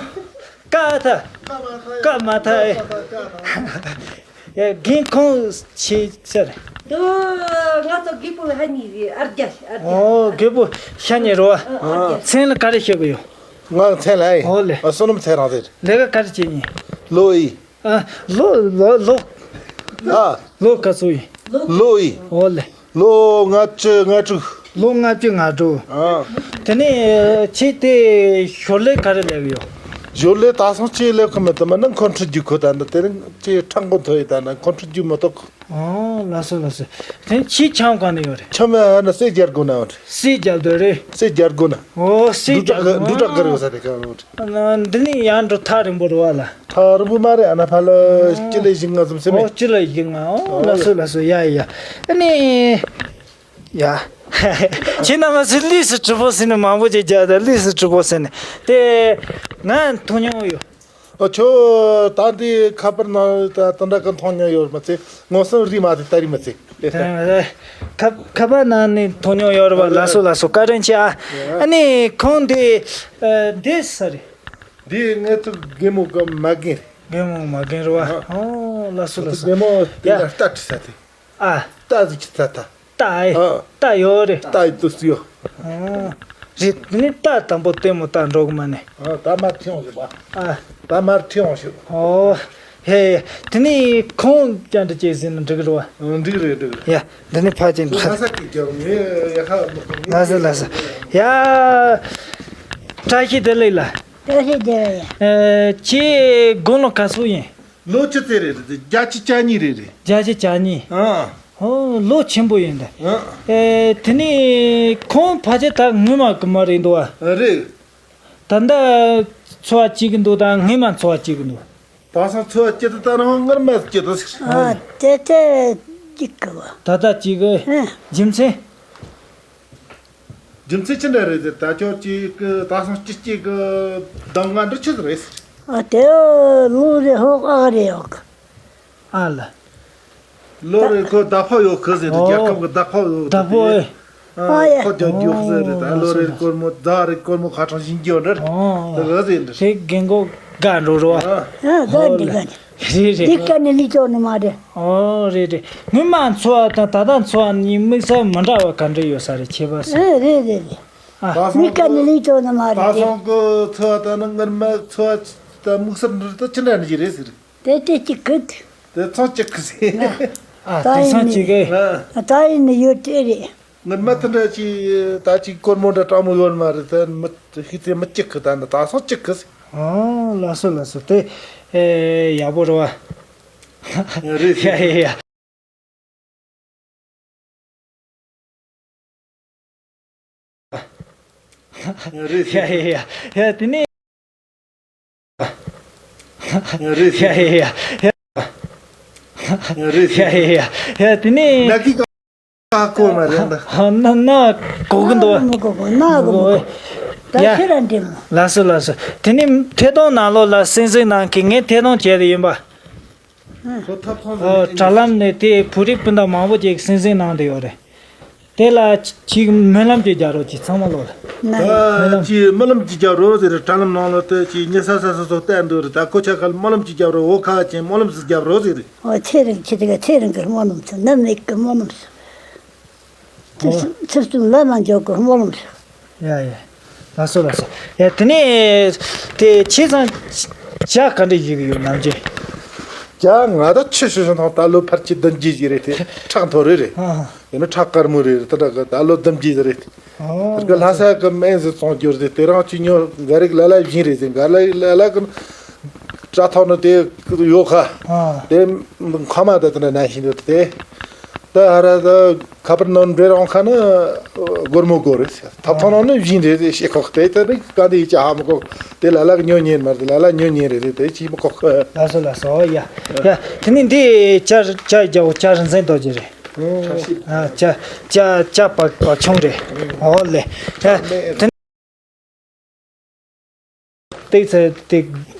ཀ་ཐ། ཀ་མ་ཐ་ཨེ། ཡ་རྒན་ཁོང་ཆེ་ཆེར། འདི་ང་ཚོ་རྒད་པོ་ཧ་ནི་རེད། ཨར་རྒྱ་ཨར་རྒྱ། ཨོ་རྒད་པོ་ཤ་ཉེ་རོ། ཨ་ཨར་རྒྱ། མཚན་ལ་ག་རེ་ཤོད་གི་ཡོད། ང་མཚན་ལ་ཨེ། ཨོ་ལེ། ཨ་བསོད་ནམས་ཚེ་རིང་ཟེར། ལས་ཀ་ག་རེ་བྱེད་ཉིན། ལོ་ཨི། ཨ་ལོ་ལོ་ལོ། ཨ་ལོ་ག་ཚོད་ཡིན། ལོ་ཨི། ཨོ་ལེ། ལོ་ལྔ་བཅུ་ང་དྲུག་ལོ་ལྔ་བཅུ་ང་དྲུག་ཨ། དེ་ནས་ཁྱེད་དེ་ཞོར་ལས་ག་རེ་ལས་ཡོད། ཞོར་ལས་ད་སོང་ཅི་ལས་ཁོ་མི་དུ་མ་ནི་ཁོ་འཁྲིད་རྒྱུ་ཁོ་ད་འདི་དེ་རིང་ཅི་ཁྲག་མགོ་མཐོ་ཡི་ད་ན་ཁོ་འཁྲིད་རྒྱུ་མི་ཐོག་ཨོ་ལགས་སོ་ལགས་སོ། དེ་ཁྱེད་ཆང་གང་ནས་ཡོད་རེད། ཆང་མ་ཧ་ན་སེ་རྒྱར་དགོ་ན་ཡོད་རེད། སེ་རྒྱར་དོ་རེད། སེ་རྒྱར་དགོ་ན། ཨོ་སེ་འབྲུ་རྒྱར་དགོ་ན། འབྲུ་དྲག་གི་རེད་ས་དེ་ག་ཡོད་རེད། འདི་ནས་ཡར་འགྲོ་ཐག་རིང་པོ་རེད་བ་ལ། ཐག་རིང་པོ་མ་རེད། ཨ་ན་ཕ་ལ་སྤྱི་ལེ་བཞི་ལྔ་ཙམ་ཟེར་མེད། ཨོ་སྤྱི་ལེ་བཞི་ལྔ། ཨོ་ལགས་སོ་ལགས་སོ། ཡ་ཡ། ཨ་ནི། ཡ། ཁྱེད་རྣམ་པ་ཚོས་ལུས་སུ་གྲུབ་པོ་ཟེར་ནས་མང་པོ་ཅིག་རྒྱག་ད་ལུས་སུ་གྲུབ་པོ་ཟེར་ནས་དེ་ང་མཐོང་མྱོང་ཡོད། ཨོ་ཁྱོད་ད་འདི་ཁ་པར་ནང་ད་ད་འདྲ་གི་མཐོང་མྱོང་ཡོད་མ་ཚད་མངོན་སུམ་རིག་མ་དེ་ད་རིག་མ་ཚད། ཁ་ཁ་པར་ནང་ནས་མཐོང་མྱོང་ཡོད་རེད་བ། ལགས་སོ་ལགས་སོ། བཀའ་དྲིན་ཆེ་ཨ། ཨ་ནི་ཁོང་འདི་འདི་ས་རེད། འདི་ངེད་ཚོ་རྒན་མོ་གི་མ་རྒན་རེད། རྒན་མོ་མ་རྒན་རེད་བ། ཨོ་ལགས་སོ་ལགས་སོ། རྒན་མོ་དེ་ཡ། ལ་རྟ་ཁྲིད་ས་དེ། ཨ། རྟ་ཟིག་ཁྲིད་ས་ད། རྟ་ཨེ། ཨ། རྟ་ཡོད་རེད། རྟ་ཡི་དུས་སུ་ཡོད། ཨོ། རེད། དེ་ནི་རྟ་དང་པོ་ལྟད་མོ་ལྟ་འགྲོ་གི་མ་ནི། ཨ། ད་མར་ཁྲིད་འོང་ཞིག་བ། ཨ། ད་མར་ཁྲིད་འོང་ཞིག་ཨོ། ཧེ། དེ་ནི་ཁོང་ཀྱང་འདྲི་བྱེད་ཟིན་ན་འགྲིག་གི་རེད་བ། ཨ། འགྲིག་རེད་འགྲིག་རེད། ཡ། འདི་ནི་ཕ་ཅན་ཁ། ས་ཀི་ཀྱང་ངས་ཡ་ཁ་མི་ཁོ་ངས། ལགས་སོ་ལགས་སོ། ཡ། བཀྲ་ཤིས་བདེ་ལེགས་ལ། བཀྲ་ཤིས་བདེ་ལེགས། ཨེ། ཁྱེད་དགུང་ལོ་ག་ཚོད་ཡིན། ལོ་ཆི་ཙེ་རེད་རེད། བརྒྱད་ཅུ་གྱ་གཉིས་རེད་རེད། བརྒྱད་ཅུ་གྱ་གཉིས། ཨ། ཧོ་ལོ་ཆེན་པོ་ཡིན་ད། ཨ། ཨེ། དེ་ནི་ཁོང་ཕལ་ཆེར་ད་སྔོན་མ་གི་མ་རེད་འདུག་ཨ། རེད། ད་ལྟ་འཚོ་བ་སྐྱེལ་གི་འདུག་ད་སྔོན་མ་འཚོ་བ་སྐྱེལ་གི་འདུག་ད་སང་འཚོ་བ་སྐྱེལ་དུ་ད་རང་སྔར་མ་སྐྱེལ་དུ་ཟེར། ཨ་དེ་དེ་གཅིག་གི་བ། ད་ལྟ་གཅིག་གི། ཨ། རྒྱུ་མཚན། རྒྱུ་མཚན་ཅི་འདྲ་རེད་ཟེར། ད་ཁྱོད་ཀྱིས་ཀི་ད་སང་སྤྱི་སྐྱེས་ཀྱི་གདམས་ངག་འདི་ཆི་ཟིག་རེད་ཟེར། ཨ་དེ་ལོ་རེ་ཧོག་ཨ་རེ་ཡོག་ཨ་ལ། ལོ་རེ་ཁོ་ཟླ་ཕོགས་ཡོད་ཁི་ཟེར་དུས། ཨོ། རྒྱལ་ཁབ་ཀྱི་ཟླ་ཕོགས་ཡོད་ཟླ་ཕོགས་དེ། ཨེ། ཨ་ཡ། ཁོ་རྒྱག་རྒྱུ་ཟེར་རེད། ད་ཨོ་ལོ་རེ་སྐོར་མོ་ཟླ་རེ་སྐོར་མོ་ཁ་གྲངས་བཞིན་རྒྱུ་འདྲ་རེད། ཨོ། དེ་ག་ཟེར་འདྲ། དེ་རྒན་གོག་དགའ་འགྲོ་རོ། ཨ། ཨ་དགའ་འདི་དགའ་འདི། རེད་རེད། འདི་དཀའ་ནི་ལི་ཅོ་ནི་མ་རེད། ཨོ་རེད་རེད། སྔོན་མ་འཚོ་བ་དང་ད་ལྟ་འཚོ་བ་གཉིས་དམིགས་བསལ་མི་འདྲ་བ་ག་འདྲ་ཡོད་ས་རེད་ཁྱད་པར་ས། ཨེ་རེད་རེད་རེད། ཨ། ད་སང་མི་དཀའ་ནི་ལི་ཅོ་ནི་མ་རེད། ད་སང་གི་འཚོ་བ་དང་ནི་སྔོན་མ་འཚོ་བ་དང་དམིགས་བསལ་འདྲ་ད་ཅི་འདྲ་ནི་ཞིག་རེད་ཟེར། དེ་དེ་གཅིག་གི། དེ་ཚང་གཅིག་གི་ཟེར། ཨ་ད་དེང་ཡིན་སང་ནི་གཅིག་གི། ཨ། ད་ཡིན་ནི་ཡོད་དེ་རེད། སྔོན་མ་དེ་འདྲ་ཅིག་ད་ཅིག་སྒོར་མོ་འདྲ་སྤྲང་མོ་ཡོད་མ་རེད། ད་མི་ཤི་ཚེ་མི་གཅིག་གི། ད་ནི་ད་སང་གཅིག་གི་ཟེར། ཨོ་ལགས་སོ་ལགས་སོ། དེ་ཨེ་ཡག་པོ་རེད་བ། རེད། ཡ་ཡ་ཡ། རེད། ཡ་ཡ་ཡ་ཡ། དེ་ནས། རེད། ཡ་ཡ་ཡ་ཡ། རེད། ཡ་ཡ་ཡ་ཡ། དེ་ནས། ན་གི་ཀ་ཀོ་མ་རེད་ད། ཧ་ན་ན་གོ་གི་འདུག་མི་གོ་གོ་ན་གོ་མི་གོ། ད་ཡ། ཁྱེད་རང་འདྲི་མོ། ལགས་སོ་ལགས་སོ། དེ་ནས་ཐད་གཏོང་ནང་ལོགས་ལ་སེང་སེང་ནང་གི་ངས་ཐད་གཏོང་བྱས་ཏེ་ཡིན་པ། ཁོ་ཐབ་ཚང་ཨ། དྲ་ལམ་ནས་དེ་བོད་རིགས་སྤུན་ཟླ་མང་པོ་ཅིག་སེང་སེང་གནང་བསྡད་ཡོད་རེད། དེ་ལ་ཅིག་སྨོན་ལམ་ཅིག་རྒྱག་རོགས་གྱིས། ཚང་མ་ལོག་ལ། ན། ཨ། ཅིག་སྨོན་ལམ་ཅིག་རྒྱག་རོགས་ཟེར། དྲ་ལམ་ནང་ལ་དེ་ཅིག་ཉི་ས་ས་ས་སོ་བལྟས་འདུག་རེད། ད་ཁོ་ཆ་ཁ་ལ་སྨོན་ལམ་ཅིག་རྒྱག་རོགས། འོ་ཁ་ཅན་སྨོན་ལམ་ཟིག་རྒྱག་རོགས་ཟེར། འོ་ཚེ་རིང་ཁྱེད་དེ་ག་ཚེ་རིང་གི་སྨོན་ལམ་ཟེར། ནམ་མེད་གི་སྨོན་ལམ་ཟེར། ཚེ་ཚེ་བཙུན་ལ་མ་འཇོག་གི་སྨོན་ལམ་ཟེར། ཡ་ཡ། ལགས་སོ་ལགས་སོ། ཡ་དེ་ནས་དེ་ཁྱེད་ཚང་ཇ་ག་འདྲ་བཞེས་གི་ཡོད་ནམ་རྒྱུན། ཇ་ང་ད་ཆུ་ཤུ་ཤུ་ཐང་ད་ལོ་ཕར་ཆི་བདུན་རྒྱུ་ཞིག་རེད་དེ། ཁྲག་མཐོ་རེད་རེད། ཨ། ཡིན་ན་ཁྲག་དཀར་མོ་རེད་རེད། ད་ད་ད་ལོ་བདུན་རྒྱུ་རེད། ཨོ། དེ་ག་ལྷ་ས་གི་སྨན་ཟིག་བཙོང་རྒྱུ་རེད་དེ། དེ་རང་ཆུ་ཉོ་འགའ་རེ་ལ་ལ་བཞིན་རེད་དེ། འགའ་ལ་ལ་ལ་གི་དྲ་ཐོག་ནས་དེ་ཡོད་ཁ། ཨ། དེ་ཁ་མ་ད་དེ་འདྲ་ན་བཞིན་རེད་དེ། ད་ཧ་ར་ད་ཁ་པར་ནང་འབྲེལ་རོང་ཁ་ན་སྒོར་མོ་སྒོར་རེད། ཐབ་ཐང་ནང་ནས་བཞིན་རེད་ཞེས་ཁོག་དེ་ད་ནི་ག་འདི་ཡི་ཅི་ཧ་མི་གོ། དེ་ལ་ལ་ཉོ་ཉེན་མ་རེད། ལ་ལ་ཉོ་ཉེན་རེད་དེ་ཅི་མི་གོ། ལགས་སོ་ལགས་སོ། ཡ་ཡ། དེ་ནི་འདི་ཇ་ཇ་རྒྱག་ཇ་རིན་ཆེན་རྡོ་རྗེ་རེད། ཨ་ཇ་ཇ་ཇ་བག་བག་ཆུང་རེད། ཨོ་ལེ། ཡ་དེ་ནི། ཏིག་ཚེ་ཏིག་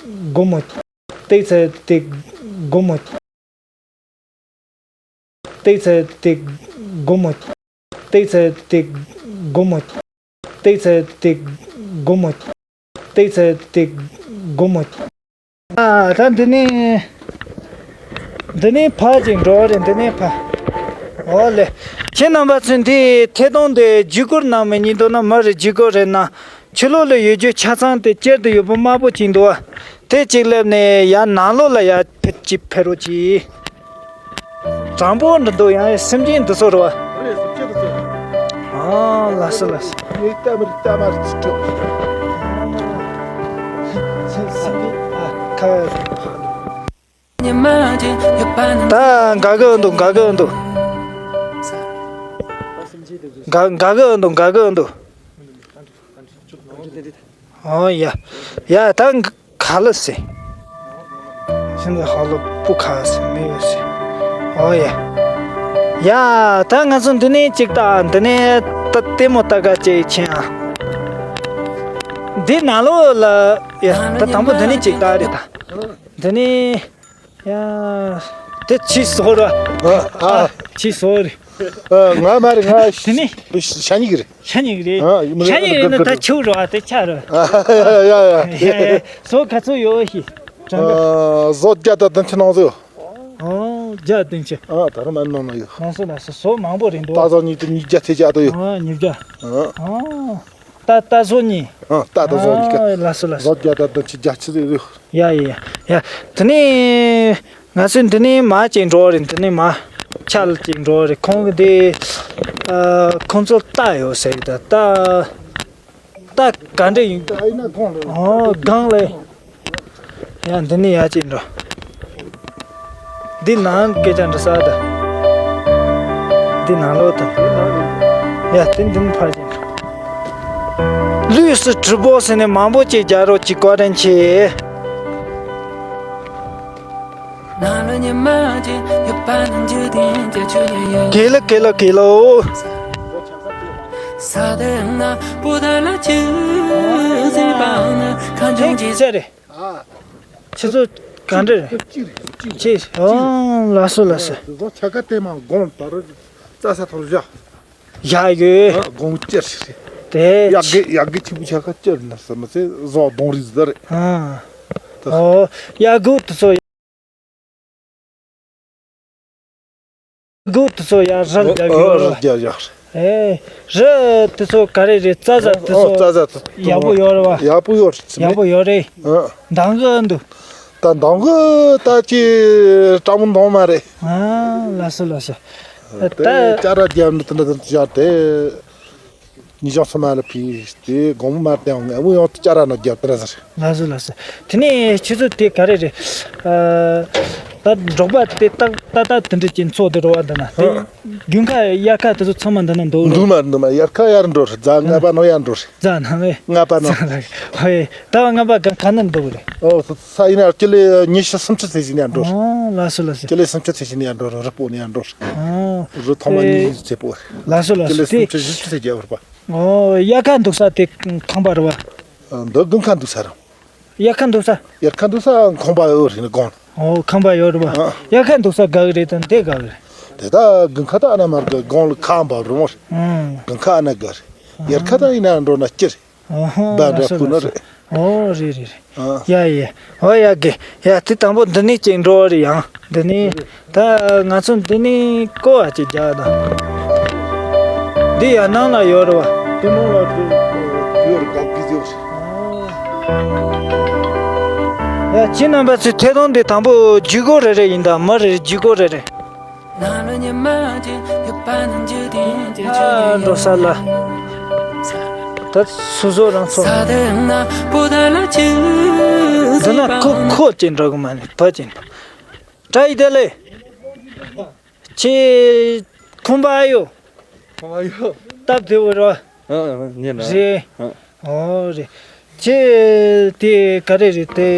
སྒོ་མོ། ཏིག་ཚེ་ཏིག་སྒོ་མོ། ཏིག་ཚེ་ཏིག་སྒོ་མོ། ཏིག་ཚེ་ཏིག་སྒོ་མོ། ཏིག་ཚེ་ཏིག་སྒོ་མོ། ཏིག་ཚེ་ཏིག་སྒོ་མོ། ཨ། ད་འདི་ནས་འདི་ནས་ཕར་ཅིག་འགྲོ་རེད། འདི་ནས་ཕར། ཨོ་ལེ། ཁྱེད་རྣམ་པ་ཚོས་འདི་ཐད་གཏོང་དེ་བརྒྱུད་སྐུར་གནང་མི་ཉིད་འདུག་ན་མ་རེད། བརྒྱུད་སྐུར་རེད་ན། ཕྱི་ལོགས་ལ་ཡོད་རྒྱུ་ཆ་ཚང་དེ་སྤྱིར་དུ་ཡོད་པོ་དམར་པོ་ཅིག་འདུག་བ། དེ་གཅིག་སླེབས་ནས་ཡར་ནང་ལོགས་ལ་ཡར་ཕེབས་ཅིག་ཕེབས་རོགས་གྱིས། དྲང་པོ་འདི་འདུག་ཡང་སེམས་ཅན་འདི་ཚོ་རེད་བ། རེད། སེམས་ཅན་འདི་ཚོ། ཨ། ལགས་སོ་ལགས་སོ། ངས་ལྟ་མི་རིག་ལྟ་མ་རིག་ཚུལ་ཁྲིམས། ཁ། ད་དགའ་གི་འདུག་དགའ་གི་འདུག་དགའ་དགའ་གི་འདུག་དགའ་གི་འདུག་ཨོ་ཡ། ཡ་ད་ག་ལ་སེ། ཤིན་ཏུ་ཧ་ལོ་པུ་ཁ་སེ་མི་ཡོད་སེ། ཨོ་ཡ། ཡ་ད་ང་ཚོ་འདི་ནས་ཅིག་ད། འདི་ནས་ད་ལྟད་མོ་ལྟ་ག་ཅིག་ཕྱིན་ཨ། འདི་ནང་ལོགས་ལ། ཡ་ད་དང་པོ་འདི་ནས་ཅིག་ལྟ་རེད་ད། འདི་ནས། ཡ། དེ་ཆི་སོ་ར། ཨ། ཨ། ཆི་སོ་རེད། ཨ། ང་མ་རེད། ང་དེ་ནི་ཤ་ཉིག་རེད། ཤ་ཉིག་རེད། ཨ། ཤ་ཉིག་རེད་ན་ད་ཆུ་རོ་ཨ་དེ་ཆ་རོ། ཨ། ཡ་ཡ་ཡ། ཡ་ཡ། སོ་ག་ཚོད་ཡོད་ཤི། ཨ། བཟོ་བརྒྱ་དང་བདུན་ཅུ་ནང་ཚོད། ཨོ་བརྒྱ་བདུན་ཅུ། ཨ། ད་རུང་མ་ནང་ན་ཡོད། ལགས་སོ་ལགས་སོ། སོ་མང་པོ་རེད་འདུག་ད་བཟོ་ཉིས་དེ་ཉིས་བརྒྱ་དེ་བརྒྱ་དུ་ཡོད། ཨ་ཉིས་བརྒྱ། ཨ། ཨ། ད་ད་བཟོ་གཉིས། ཨ། ད་ད་བཟོ་གཉིས་ཀ། ཨ། ལགས་སོ་ལགས་སོ། བཟོ་བརྒྱ་དང་བདུན་ཅུ་བརྒྱད་ཅུ་རེད། ཡ་ཡ་ཡ། དེ་ནས་ང་ཚོས་འདི་ནས་མར་ཅིག་འགྲོ་རེད། འདི་ནས་མར་ཆ་ལ་ཅིག་འགྲོ་རེད། ཁོང་གི་འདི། ཨ། ཁོང་ཚོ་རྟ་ཡོད་ཟེར་གི་ད། རྟ་རྟ་ག་འདྲ་ཡིན། རྟ་ཡིན་ན་ཁོང་ལ། ཨོ་སྒང་ལ། ཡ་འདི་ནས་ཡར་ཅིག་འགྲོ། འདི་ནང་སྐད་ཆ་འདྲི་ས་ད། འདི་ནང་ལོགས་དང་། ཡ་དེ་འདི་ནས་ཕར་ཅིག་འགྲོ། ལུས་སུ་གྲི་པོ་ཟེར་ནས་མང་པོ་ཅིག་རྒྱག་རོགས་ཅིག་བཀའ་དྲིན་ཆེ། གེ་ལ་གེ་ལ་གེ་ལ། ཨ། ཁྱེད་ཚོ་ག་འདྲ་རེད། གཅིག་རེད། གཅིག་རེད། ཅེས། ཨོ་ལགས་སོ་ལགས་སོ། དེ་ཚོ་ཆ་ག་དེ་མ་དགོངས་ལྟར་རྩྭ་ས་ཐོར་བཞག་ཡག་ཡོད། ཨ། དགོངས་ཅེར་ཞིག་རེད། དེ་ཡག་གི་ཡག་གི་ཆེན་པོ་ཆ་ག་ཅེར་ན་ས་མ་ཚེ་བཟོ་གདོང་རིས་ཟེར་རེད། ཨ། ད། ཨོ་ཡག་གུ་དེ་ཚོ། གུ་དེ་ཚོ་ཡ་རལ་རྒྱག་ཡོད་རེད་བ། རལ་རྒྱག་ཡོད་རེད། ཨེ། རི་དེ་ཚོ་ག་རེ་རེད། རྩྭ་ཟ་དེ་ཨོ་ཚོ་རྩྭ་ཟ་དེ་ཡག་པོ་ཡོད་རེད་བ། ཡག་པོ་ཡོད་རེད། ཡག་པོ་ཡོད་རེད། ཨ། འདང་གི་འདུག་ད་འདང་གི་ད་ཅི་སྤྲང་མོ་འདང་མ་རེད། ཨ། ལགས་སོ་ལགས་སོ། ད་དེ་ཅ་ར་རྒྱབ་ནི་དེ་འདྲ་དེ་བཞག་དེ། ཉི་ཤང་སུ་མ་ལ་ཕི་དེ་དགོང་མོ་མ་བཏང་ངས་འུ་ཡང་ཅ་ར་ན་རྒྱབ་ཏེ་ར་ཟེར། ལགས་སོ་ལགས་སོ། དེ་ནས་ཁྱེད་ཚོ་དེ་ག་རེ་རེད། ཨ། ད་འབྲོག་པ་དེ་ཏག་ཏག་ཏག་དེ་འདྲ་ཅན་ཚོགས་དེ་རོ་བ་འདི་ན་དེ། ཧ། དགུན་ཁ་དབྱར་ཁ་དེ་ཚོ་ཚང་མ་འདི་ན་འདུག་རེད། འདུག་མ་འདུག་མ་དབྱར་ཁ་དབྱར་འགྲོ་རེད། རྫ་ལྔ་པ་ནང་དབྱར་འགྲོ་རེད། རྫ་ནང་ཨེ། ལྔ་པ་ནང་། ཧོ་ཨེ། ད་ལྔ་པ་ག་ག་ནས་འདུག་རེད། ཨོ། ས་ཡིན་ན་ཀི་ལི་ཉི་ཤུ་སུམ་ཅུ་ཚད་ཅིག་ནས་འགྲོ་རེད། ཨོ་ལགས་སོ་ལགས་སོ། ཀི་ལི་སུམ་ཅུ་ཚད་ཅིག་ནས་འགྲོ་རེད། རི་སྤོ་ནས་འགྲོ་རེད། ཨོ། རི་ཐོག་མ་ཨེ། ཉི་ཤུ་ཚད་པོ་རེད། ལགས་སོ་ལགས་ཀི་ལི་སོ་སུམ་ཅུ་དེ། བཞི་བཅུ་ཚད་རྒྱབ་རེད་པ། ཨོ། དབྱར་ཁ་འདུག་ས་དེ་ཁང་པ་རེད་པ། འདི་དགུན་ཁ་འདུག་ས་རེད། དབྱར་ཁ་འདུག་ས། དབྱར་ཁ་འདུག་ས་ཁང་པ་ཡོད་རེད་ནི་དགོང་། ཨོ། ཁང་པ་ཡོད་རེད་པ། ཨ། དབྱར་ཁ་འདུག་ས་དགའ་གི་རེད་དམ་དེ་དགའ་གི་རེད། དེ་ད་དགུན་ཁ་ད་ཨ་ན་མར་གི་དགོང་ལ་ཁ་འབབ་རུང་རེད། ཨང་། དགུན་ཁ་ཨ་ན་དགའ་རེད། དབྱར་ཁ་ད་ཡིན་ན་འགྲོ་ན་སྐྱིད་རེད། ཨོ་ཧོ། བ་འདྲ་ལགས་སོ་ཁུ་ནོ་ལགས་སོ། རེད། ཨོ་རེད་རེད་རེད། ཨ། ཡ་ཡ། ཨོ་ཡ་གི། ཡ་དེ་དང་པོ་འདི་ནས་ཅིག་འགྲོ་བ་རེད་ཡང་འདི་ནས། ད་ང་ཚོ་འདི་ནས་ཀོ་བ་ཅིག་རྒྱག་དང་། འདི་ཡར་ནང་ལ་ཡོད་རེད་པ། དེ་ནང་ལ་དེ་ཡོད་རེད། ག་གི་ཟེར། ཡ་ཁྱེད་རྣམ་པ་ཚོས་ཐད་གཏོང་འདི་དང་པོ་བརྒྱུད་སྐོར་རེ་རེ་ཡིན་ད་མི་རེ་རེ་བརྒྱུད་སྐོར་རེ་རེ། ཨ་འགྲོ་ས་ལ། ད་སོ་སོ་རང་ཚོ། འདི་ན་ཁོ་ཁོ་ཅན་འགྲོ་གི་མ་ནི་བ་ཅན། བཀྲ་ཤིས་བདེ་ལེགས། ཁྱེད་ཁོམ་པ་ཨ་ཡོད། ཁོམ་པ་ཡོད། སྟབས་བདེ་བོ་རེད་པ། ཨ་ཨ་ཉན་ན། རེད། ཨ། ཨོ་རེད། ཁྱེད་དེ་ག་རེ་རེད་དེ།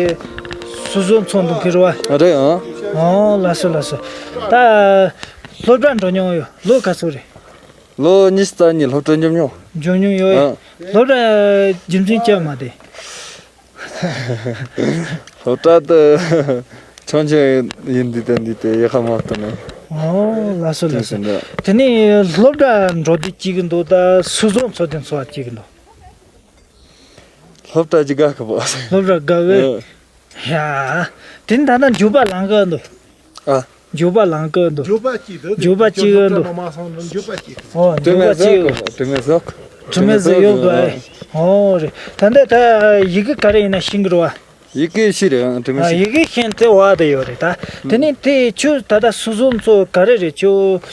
སོ་སོ་ཚོགས་འདུ་ཁེར་བ། རེད་ཨ། ཨོ་ལགས་སོ་ལགས་སོ། ད་སློབ་གྲྭ་འགྲོ་མྱོང་ཡོད། ལོ་ག་ཚོད་རེད། ལོ་ཉི་ཤུ་རྩ་གཉིས། སློབ་གྲྭ་འཇོག་མྱོང་། འཇོག་མྱོང་ཡོད། ཨ། སློབ་གྲྭ་རྒྱུ་མཚན་ཅི་མ་དེ། སློབ་གྲྭ་དུ་ཆུང་ཆུང་ཡིན་དུས་དེ་འདི་དེ་ཡག་པོ་མ་ཐོན་ནས། ཨོ་ལགས་སོ་ལགས་སོ། དེ་ནས་སློབ་གྲྭ་འགྲོ་དུས་སྐྱིད་གི་འདུག་ད་སོ་སོ་ཚོ་དེ་ཚོ་བ་སྐྱིད་གི་འདུག་སློབ་གྲྭ་ཅིག་དགའ་གི་པོ། སློབ་གྲྭ་དགའ་གི། ཨ། ཡ། དེ་ནས་ད་ལྟ་འཇུག་པ་ལང་གི་འདུག་ཨ། འཇུག་པ་ལང་གི་འདུག་འཇུག་པ་གཅིག་འདུག་འཇུག་པ་གཅིག་འདུག་མ་སོང་ན་འཇུག་པ་གཅིག་འོ། དྲི་འཇུག་པ་མེད་གཅིག་ཟོག་དྲི་མེད་ཟོག་དྲི་མེད་ཟོག་ཡོད་དགོས། ཨོ་རེད། ད་ལྟ་ད་ཡི་གེ་ག་རེ་ཡིན་ན་ཤེས་གི་རེད་པ། ཡི་གེ་ཤེས་རེད། དྲི་མེད་ཨ། ཤེས། ཡི་གེ་ཤེས་དེ་བ་དེ་ཡོད་རེད་ད། དེ་ནས་དེ་ཁྱོད་ད་ལྟ་སོ་སོ་ཚོ་ག་རེ་རེད། ཁྱོད་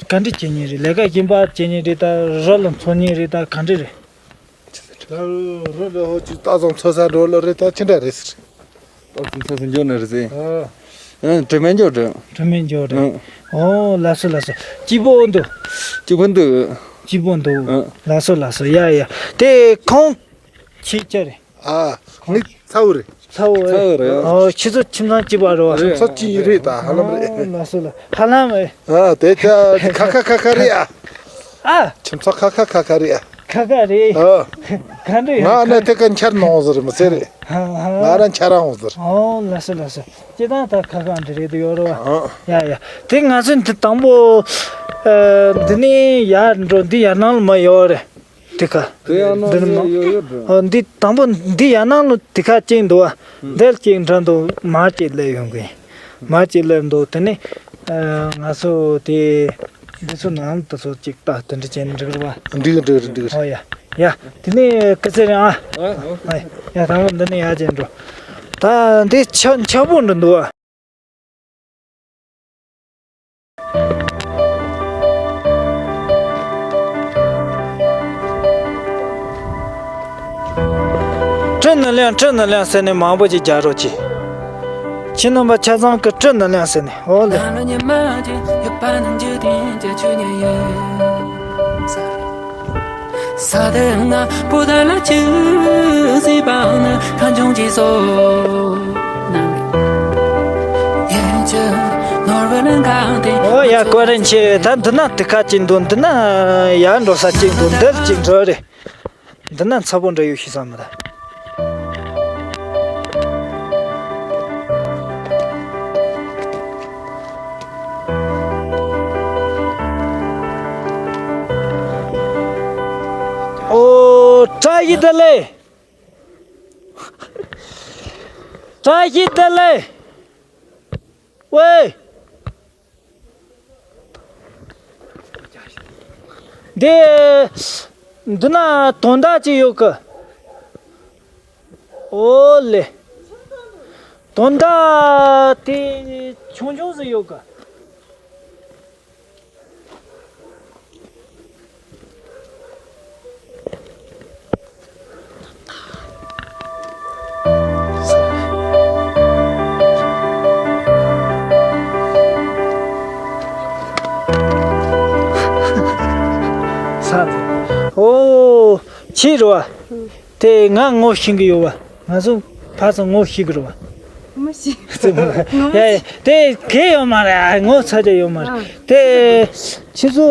ག་འདྲ་བྱེད་མཁན་རེད། ལས་ཀ་གཞན་པ་བྱེད་མཁན་རེད་ད། རོགས་ལ་འཚོ་མཁན་རེད་ད། ག་འདྲ་རེད། ད་རོ་རོ་ཧོ་ཅི་ད་ཚང་ཚོ་ས་འགྲོ་ལ་རེད་ད། ཅི་འདྲ་རེད་ཟེར། ད་ཚང་ཚོ་ས་འགྱོ་ན་རེད་ཟེར། ཨ། ཨ། དྲི་མེད་འགྱོ་དྲི། དྲི་མེད་འགྱོ་དྲི། ཨ། ཨོ་ལགས་སོ་ལགས་སོ། སྐྱིད་པོ་འདུག་སྐྱིད་པོ་འདུག་སྐྱིད་པོ་འདུག་ཨ། ལགས་སོ་ལགས་སོ། ཡ་ཡ། དེ་ཁོང་ཁྱེད་ཅག་རེད། ཨ། ངའི་ཚ་བོ་རེད། ཚ་བོ་རེད། ཚ་བོ་རེད། ཨོ་ཁྱེད་ཚོ་ཁྱིམ་ཚང་གཅིག་པ་རེད་པ། རེད། ཚོ་གཅིག་རེད་ད། ཧ་ལམ་རེད། ཨོ་ལགས་སོ་ལགས། ཧ་ལམ་རེད། ཨ། དེ་ད་ཁ་ཁ་ཁ་ཁ་རེད་ཨ། ཨ། ཁྱིམ་ཚང་ཁ་ཁ་ཁ་ཁ་རེད་ཨ། ཁ་ཁ་རེད། ཨ། ག་འདྲ་ཡོད། ང་ནི་དེ་ཀ་འཆར་ནང་ཟེར་མི་ཚེ་རེད། ཧ་ཧ། ང་རང་འཆར་རང་ཟེར། ཨོ་ལགས་སོ་ལགས་སོ། སྤྱིར་བཏང་ད་ཁ་ཁ་འདི་རེད་དུ་ཡོད་རེད་པ། ཨ། ཡ་ཡ། དེ་ང་ཚོ་འདི་དང་པོ། ཨ། འདི་ནས་ཡར་འགྲོ། འདི་ཡར་ནང་ལ་མ་ཡོད་རེད། དེ་ཁ། དེ་ཡར་ནང་འདི་ནས་ལ་མ་ཡོད་ཡོད་རེད། ཨ། འདི་དང་པོ་འདི་ཡར་ནང་ལ་དེ་ཁ་གཅིག་འདུག་པ། ཨ། འདིར་གཅིག་འདྲ་འདུག་མར་གཅིག་སླེབས་ཡོང་གི་ཡིན། མར་གཅིག་སླེབས་འདུག་དེ་ནས། ཨ། ང་ཚོ་དེ། འདི་ཚོ་ནང་དུ་ཚོ་གཅིག་ལྟ་དེ་འདྲ་བྱས་ན་འགྲིག་རེད་པ། འགྲིག་འགྲིག་འགྲིག་ཨོ་ཡ། ཡ། དེ་ནས་སྐུ་ཚེ་རིང་ཨ། ཨ། ཨ། ཡ། དང་པོ་འདི་ནས་ཡར་བྱས་འགྲོ། ད་འདི་ཆ་ཆ་པོ་འདྲ་འདུག་ཨ། བཀྲིས་ནི་ལེན། བཀྲིས་ནི་ལེན་ཟེར་ནས་མང་པོ་ཅིག་རྒྱག་རོགས་གྱིས། ཁྱེད་རྣམ་པ་ཆ་ཚང་གི་བཀྲིས་ནི་ལེན་ཟེར་ནས། འོ་ལེ། འོ་ཡ། ཀོ་རེན་ཆེ། ད་འདི་ན་དེ་ཁ་ཅིག་འདུག་འདི་ན་ཡར་འགྲོ་ས་ཅིག་འདུག་འདིར་ཅིག་འགྲོ་རེད། འདི་ན་ཚ་པོ་འདྲ་ཡོད་ཤི་ས་མི་ད། ཨོ། བཀྲ་ཤིས་བདེ་ལེགས། བཀྲ་ཤིས་བདེ་ལེགས། ཝེ། འདི། འདི་ན་དོན་དག་ཅིག་ཡོད་གི། ཨོ་ལེ། དོན་དག་དེ་ཆུང་ཆུང་ཟིག་ཡོད་གི། ཨོ། ཁྱི་རེད་བ། དེ་ང་ངོ་ཤེས་གི་ཡོད་བ། ང་ཚོ་ཕར་ཚུར་ངོ་ཤེས་གི་རེད་བ། ངོ་ཤེས། ཡ་ཡ། དེ་གལ་ཡོད་མ་རེད། ངོ་ཚ་རྒྱུ་ཡོད་མ་རེད། ཨ། དེ་ཁྱེད་ཚོ་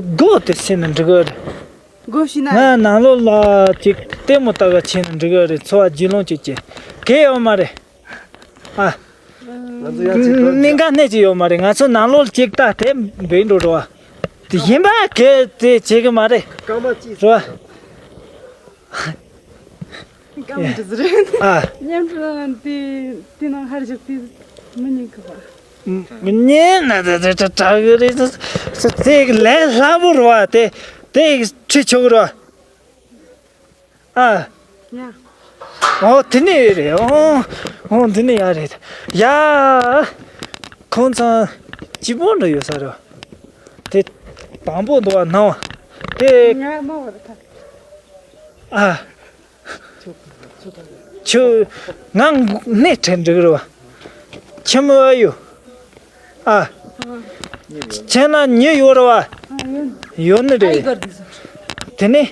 སྒོ་དེ་ཕྱེ་ན་འགྲིག་གི་རེད། སྒོ་ཕྱེ་ན། ང་ནང་ལོགས་ལ་ཅིག་ལྟད་མོ་ལྟ་ག་ཕྱིན་ན་འགྲིག་གི་རེད། འཚོ་བ་རྒྱུས་ལོན་བྱེད་ཀྱི། གལ་ཡོད་མ་རེད། ཨ། ང་ཚོ་ཡང་ཅིག་གནད་འགག་སྣེ་གཅིག་ཡོད་མ་རེད། ང་ཚོ་ནང་ལོགས་ཅིག་ལྟ་དེ་འབེན་འགྲོ་འགྲོ་བ། དེ་གཞན་པ་གལ་དེ་བྱེད་གི་མ་རེད། རྐང་པ་ཅིག་རེད་བ། རྐང་པ་འདི་ཟེར། ཨ། མཉམ་དུ་དེ་དེ་ནང་ཧར་བཞག་དེ་མི་ཉན་གི་བ། མི་ཉན་ན་དེ་དེ་དྲག་གི་རེད། དེ་ལས་སླ་པོ་རེད་བ། དེ་དེ་ཁྲིད་ཆོག་གི་རེད་བ། ཨ། ཡ། ཨོ་དེ་ནས་རེད། ཨོ། ཨོ་དེ་ནས་ཡ་རེད། ཡ། ཁོང་ཚང་སྐྱིད་པོ་འདྲ་ཡོད་ས་རེད། དེ་དང་པོ་འདུག་བ་ནང་བ་དེ། ང་མ་བར་ཐག་ཨ། ཁྱོད་ང་སྣེ་ཁྲིད་འགྲིག་རེད་བ། ཁྱིམ་ཨ་ཡོད། ཨ། ཁྱེད་ན་མྱི་ཡོད་རེད་བ། ཡོད་ནི་རེད། དེ་ནི།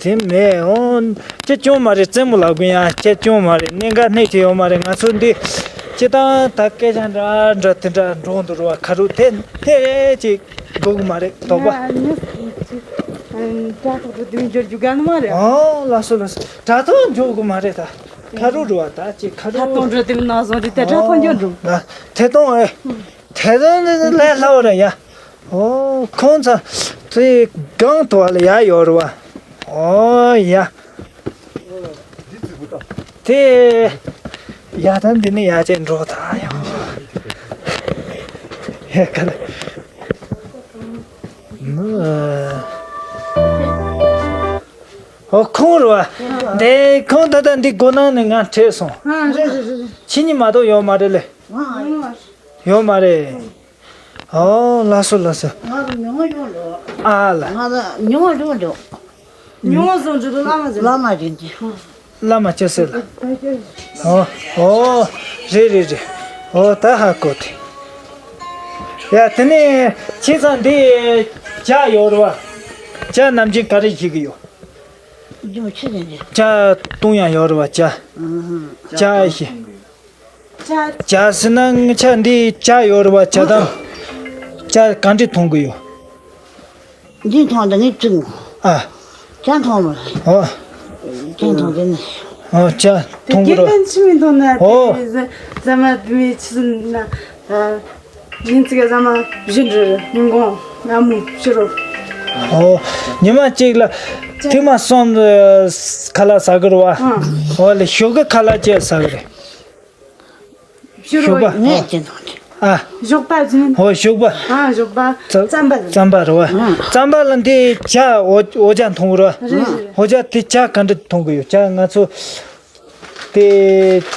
དེ་མེད། འོ། ཁྱེད་སྐྱོན་མ་རེད། རྩེད་མོ་ལབ་གི་ཡ། ཁྱེད་སྐྱོན་མ་རེད། གནད་འགག་སྣེ་ཁྲིད་ཡོད་མ་རེད། ང་ཚོ་འདི་སྤྱི་བཏང་ད་སྐད་ཆ་འདྲ་འདྲ་དེ་འདྲ་འགྲོ་འདུག་རེད་བ། ཁ་རུ་དེ་དེ་རེད་ཅིག་དགོས་གི་མ་རེད། དོགས་པ། ཡ། དྲ་ཐོག་ཏུ་དེ་འབྱོར་རྒྱུ་ག་ནི་མ་རེད། ཨོ་ལགས་སོ་ལགས་སོ། དྲ་ཐོག་འབྱོར་གི་མ་རེད་ད། ཁ་རུ་རུ་བ་ད་ཅིག་ཁ་རུ། ད་གཏོང་འགྲོ་དེ་ནང་སོང་དེ་ད་དྲ་ཐོག་འབྱོར་འགྲོ། ཨོ་ལ་ཐད་གཏོང་ཨེ། ཐད་གཏོང་ནི་ལས་སླ་བོ་རེད་ཡ། ཨོ་ཁོང་ཚ་དེ་གང་དུ་བ་ལ་ཡ་ཡོད་རེད་བ། ཨོ་ཡ། དེ་ཡ་ད་འདི་ནི་ཡ་ཅན་འགྲོ་ད་ཡ། ཡ་ག་ལ། ཨོ་ཁོང་རེད་བ། དེ་ཁོང་ད་ལྟ་འདི་སྒོ་ནང་ནས་ང་ཁྲིད་སོང་། ཨ་རེད་རེད་རེད། ཁྱེད་གཉིས་མ་གཏོགས་ཡོད་མ་རེད་ལེ། ཡོད་མ་རེད། ཨོ་ལགས་སོ་ལགས་སོ། ང་ཚོ་ཉུང་ཉུང་འགྲོ། ཨ་ལ། ང་ཚོ་ཉུང་ཉུང་འགྲོ། ཉུང་ཉུང་སོང་ཅི་ལ་བླ་མ་ཟེར། བླ་མ་ཟེར་གྱི། བླ་མ་ཅི་ཟེར་ལ། ཨོ་ཨོ། རེད་རེད་རེད། ཨོ་ད་ཧ་གོ་དེ། ཡ་དེ་ནས་ཁྱེད་ཚང་འདི་ཇ་ཡོད་རེད་བ། ཇ་ནམ་རྒྱུན་ག་རེ་བཞེས་གི་ཡོད། ཇ་བཏུང་ཡ་ཡོད་རེད་བ། ཇ། ཇ་ཞིག་ཇ་ཟེར་ན་ངི་ཆ་འདི་ཇ་ཡོད་རེད་བ། ཇ་དང་། ཇ་གང་འདྲ་འཐུང་གི་ཡོད། འདི་འཐུང་དང་ངི་བཙུན། ཨ། ཇ་འཐུང་མ། ཨོ། ཇ་འཐུང་དེ་ནི། ཨོ་ཇ་འཐུང་གི་རེད། དགེ་ཕན་ཆི་མི་འཐུང་ན། ཨོ། དེ་ཟ་མ་དེ་མི་ཆི་ཟིན་ན། ཉིན་གཅིག་ག་ཟ་མ་བཞི་འདྲ་ཉིན་གུང་ང་མོ་ཕྱི་རོ། ཨོ། ཉི་མ་གཅིག་ལ་ཐེངས་མ་གསུམ་ཁ་ལག་ཟ་གི་རེད་བ། ཨོ་ལེ་ཞོགས་ཀ་ཁ་ལག་ཅི་ཟ་གི་རེད། ཞོགས་པ། ངས་ཅི་འཐུང་། ཨ། ཞོགས་པ་ཅི། ཧོ་ཞོགས་པ། ཨ་ཞོགས་པ། རྩམ་པ། རྩམ་པ་རེད་བ། རྩམ་པ་ལ་འདི་ཇ་འོ་འོ་ཇ་འཐུང་རེད་བ། རེད་རེད། འོ་ཇ་དེ་ཇ་ག་འདྲ་འཐུང་གི་ཡོད། ཇ་ང་ཚོ་དེ་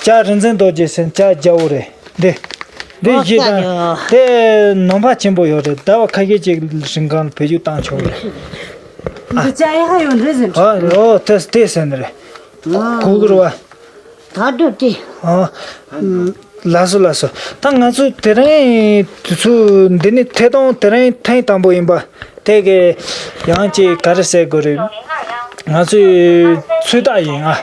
ཇ་རིན་ཆེན་རྡོ་རྗེ་ཟེར་ཇ་རྒྱལ་པོ་རེད། འདི་འདི་ཨོ་བཞི་དང་། དེ་ནོམ་པ་ཆེན་པོ་ཡོད་རེད། ཟླ་བ་ཁ་ཤས་ཅིག་རིང་གང་བེད་སྤྱོད་བཏང་ཆོག་རེད། འདི་ཇ་ཡག་ཡོད་རེད་ཟེར། ཨོ་ཨོ་དེ་དེ་ཟེར་ནི་རེད། གོ་གི་རེད་བ། ད་དུ་དེ། ཨོ། ལགས་སོ་ལགས་སོ། ད་ང་ཚོ་དེ་རིང་དུས་ཚོད་འདི་ནི་ཐད་གཏོང་དེ་རིང་ཐེངས་དང་པོ་ཡིན་པ། དེ་གི་ཡང་ཅིག་ག་རེ་ཟེར་དགོས་རེད། ང་ཚོའི་ཚོད་ལྟ་ཡིན་ཨ།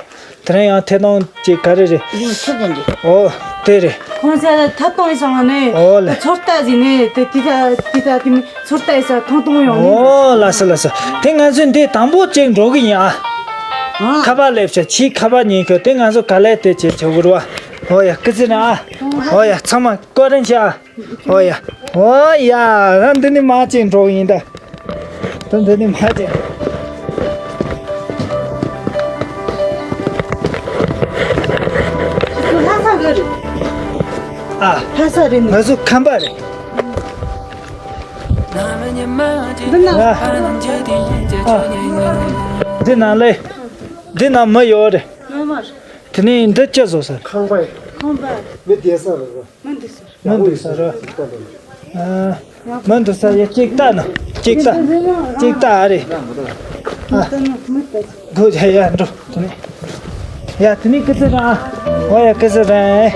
དེ་རིང་ཡང་ཐད་གཏོང་ཅིག་ག་རེ་རེད། ཡིན་ཚོད་ལྟ་འདི། ཨོ་དེ་རེད། ཁོང་ཚོ་ཐད་གཏོང་ཡིན་སོང་ནས། ཨོ་ལེ། ཚོད་ལྟ་ཟིན་ནས་དེ་དེ་ད་དེ་ད་དེ་མི་ཚོད་ལྟ་ཡིན་ས་ཐོང་ཐོང་ཡོང་ནས། ཨོ་ལགས་སོ་ལགས་སོ། དེ་ང་ཚོས་འདི་དང་པོ་ཅིག་འགྲོ་གི་ཡིན་ཨ། ཨ། ཁ་པར་སླེབས་ཤག་ཕྱིའི་ཁ་པར་ཉན་ཁྱོད་དེ་ང་ཚོ་ག་ལེ་དེ་བྱེད་ཆོག་གི་རེད་བ། ཨོ་ཡ་སྐུ་ཚེ་རིང་ཨ། ཨོ་ཡ་ཚང་མ་བཀའ་དྲིན་ཆེ་ཨ། ཨོ་ཡ། ཨོ་ཡ། ད་འདི་ནི་མ་ཅིག་འགྲོ་གི་ཡིན་ད། ད་འདི་ནི་མ་ཅིག་ལྷ་ས་གི་རེད། ཨ། ལྷ་ས་རེད་ནི། ང་ཚོ་ཁམས་པ་རེད། འདི་ན། ཨ། འདི་ན་ལེ། འདི་ན་མི་ཡོད་རེད། ངོ་མ་རེད། དེ་ནས་འདི་ཅི་བཟོ་ཟེར། ཁང་པ་ཡིན། ཁང་པ། མི་བསྡད་ས་རེད། མི་འདུག་ཟེར། མི་འདུག་ཟེར་རོ། ཨ། མི་འདུག་ཟེར་ཡ་གཅིག་ལྟ་ན། གཅིག་ལྟ། གཅིག་ལྟ་ཨ་རེད། ཨ། སྒོ་ཡ་ཡ་འགྲོ། དེ་ནས། ཡ་དེ་ནས་སྐུ་ཚེ་རིང་ཨ། འོ་ཡ་སྐུ་ཚེ་རིང་།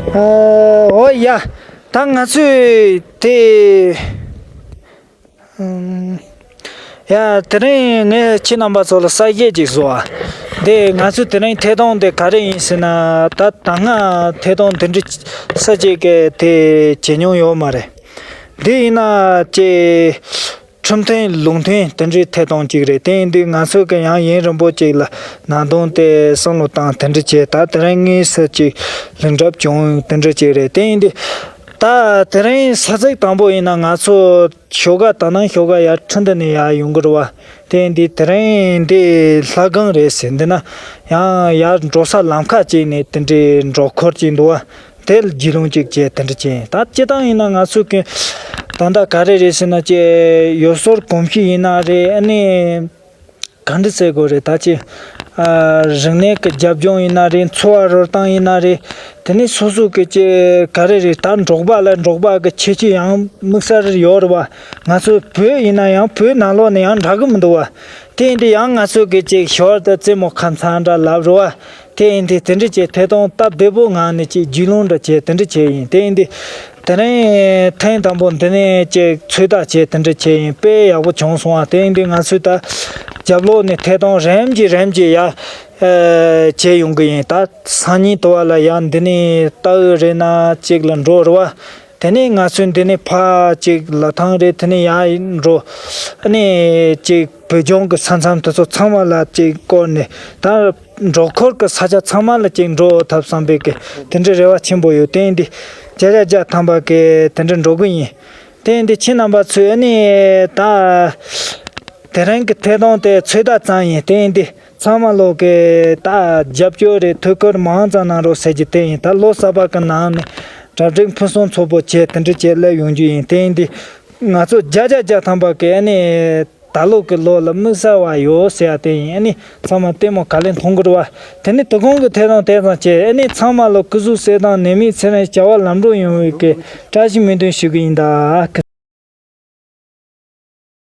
ཨ། འོ་ཡ། ད་ང་ཚོས་དེ། ཨམ། ཡ། དེ་རིང་ངས་ཁྱེད་རྣམ་པ་ཚོ་ལ་གསལ་བཤད་ཅིག་བཟོ་བ། འདི་ང་ཚོས་དེ་རིང་ཐད་གཏོང་དེ་ག་རེ་ཡིན་ཟེར་ན། ད་ད་སྔ་ཐད་གཏོང་དེ་འདྲ་ས་ཅིག་གི་དེ་བྱེད་མྱོང་ཡོད་མ་རེད། འདི་ཡིན་ན་ཅེ། ཁྲིམས་མཐུན་ལུགས་མཐུན་དེ་འདྲའི་ཐད་གཏོང་ཅིག་རེད། དེ་ཡིན་དུས་ང་ཚོ་གི་ཡང་ཡུན་རིང་པོ་ཅིག་ལ་ནང་དོན་དེ་བསམ་བློ་བཏང་དེ་འདྲ་བྱས། ད་དེ་རིང་དངོས་སུ་ཅིག་ལན་གྲབས་བྱུང་དེ་འདྲ་ཅིག་རེད། དེ་ཡིན་དུས་ད་དེ་རིང་ས་ཚིགས་དང་པོ་ཡིན་ན་ང་ཚོ་ཞོགས་ཀ་ད་ནང་ཞོགས་ཀ་ཡར་ཁྲི་འདི་ནས་ཡར་ཡོང་གི་རེད་བ། དེ་ཡིན་དུས་དེ་རིང་འདི་ལྷ་སྒང་རེད་ཟེར། འདི་ན་ཡང་ཡར་འགྲོ་ས་ལམ་ཁ་ཅིག་ནས་དེ་འདྲའི་འགྲོ་འཁོར་ཅིག་འདུག་བ། དེ་ལ་རྒྱུས་ལོན་ཅིག་བྱས་དེ་འདྲ་བྱས། ད་སྤྱིར་བཏང་ཡིན་ན་ང་ཚོ་གི་ད་ལྟ་ག་རེ་རེད་ཟེར་ན། ཅེ་ཡུལ་སྲོལ་གོམས་གཤིས་ཡིན་ན་རེད། ཨ་ནི་ག་འདྲ་ཟེར་དགོས་རེད། ད་ཅེ་ཨ་རིག་གནས་ཀྱི་རྒྱབ་ལྗོངས་ཡིན་ན་རེད། འཚོ་བ་རོལ་སྟངས་ཡིན་ན་རེད། དེ་ནས་སོ་སོ་གི་ཅེ་ག་རེ་རེད། ད་འབྲོག་པ་ལ་འབྲོག་པ་གི་ཁྱད་ཆོས་ཡང་དམིགས་བསལ་ཡོད་རེད་བ། ང་ཚོ་བོད་ཡིན་ན་ཡང་བོད་ནང་ལོགས་ནས་ཡང་འདྲ་གི་མི་འདུག་བ། དེ་ཡིན་དུས་ཡང་ང་ཚོ་གི་ཅིག་ཞོར་དུ་རྩེད་མོ་ཁ་མཚར་འདྲ་ལབ་རེད་བ། དེ་ཡིན་དུས་དེ་འདྲ་བྱས་ཐད་གཏོང་སྟབས་བདེ་པོ་ངང་ནས་ཅིག་རྒྱུས་ལོན་འདྲ་བྱས་དེ་འདྲ་བྱས་ཡིན། དེ་ཡིན་དུས་དེ་རིང་ཐེངས་དང་པོ་འདི་ནས་ཅིག་ཚོད་ལྟ་བྱས་དེ་འདྲ་བྱས་ཡིན། དཔེ་ཡག་པོ་བྱུང་སོང་བ། དེ་ཡིན་དུས་ང་ཚོས་ད་རྒྱབ་ལོགས་ནས་ཐད་གཏོང་རིམ་གྱིས་རིམ་གྱིས་ཡར་ཨ་བྱས་ཡོང་གི་ཡིན། ད་སང་ཉིན་དུ་བ་ལ་ཡར་འདི་ནས་རྟའུ་རེད་ན་ཅིག་ལ་འགྲོ་རེད་བ། དེ་ནས་ང་ཚོས་འདི་ནས་ཕར་ཅིག་ལ་ཐང་རེད། དེ་ནས་ཡར་འགྲོ། ཨ་ནི་ཅིག་བོད་ལྗོངས་ཀྱི་ས་མཚམས་དེ་ཚོ་ཚང་མ་ལ་ཅིག་བསྐོར་ནས། ད་འགྲོ་འཁོར་གྱི་ས་ཆ་ཚང་མ་ལ་ཅིག་འགྲོ་ཐུབ་བསམ་པའི་གི་དེ་འདྲའི་རེ་བ་ཆེན་པོ་ཡོད། དེ་ཡིན་དུས་བརྒྱ་ཆ་བརྒྱ་ཐམ་པ་གི་དེ་འདྲ་འགྲོ་གི་ཡིན། དེ་ཡིན་དུས་ཁྱེད་རྣམ་པ་ཚོས་ཨ་ནི་ད་དེ་རིང་གི་ཐད་གཏོང་དེ་ཚོད་ལྟ་ཙམ་ཡིན། དེ་ཡིན་དུས་ཚང་མ་ལོག་གི་ད་རྒྱབ་སྐྱོར་རེད། ཐུགས་ཁུར་མང་ཙམ་གནང་རོགས་ཟེར་རྒྱུ་དེ་ཡིན། ད་ལོ་གསར་པ་གི་ནང་ནས་གྲ་སྒྲིག་ཕུན་སུམ་ཚོགས་པོ་བྱས་དེ་འདྲ་བྱས་སླེབས་ཡོང་རྒྱུ་ཡིན། དེ་ཡིན་དུས་ང་ཚོ་བརྒྱ་ཆ་བརྒྱ་ཐམ་པ་གི་ཨ་ནི་ད་ལོ་གི་ལོ་ལ་དམིགས་བསལ་བ་ཡོད་ཟེར་ཡ་དེ་ཡིན། ཨ་ནི་ཚང་མ་ལྟད་མོ་ག་ལེར་མཐོང་གི་རེད་བ། དེ་ནི་དོ་དགོང་གི་ཐད་གཏོང་དེ་ཙམ་བྱས། ཨ་ནི་ཚང་མ་ལོ་སྐུ་གཟུགས་གསལ་ཐང་ནད་མེད་ཚེ་རིང་བྱ་བ་ལམ་འགྲོ་ཡོང་བའི་གི་བཀྲ་ཤིས་སྨོན་འདུན་ཞུ་གི་ཡིན་ད།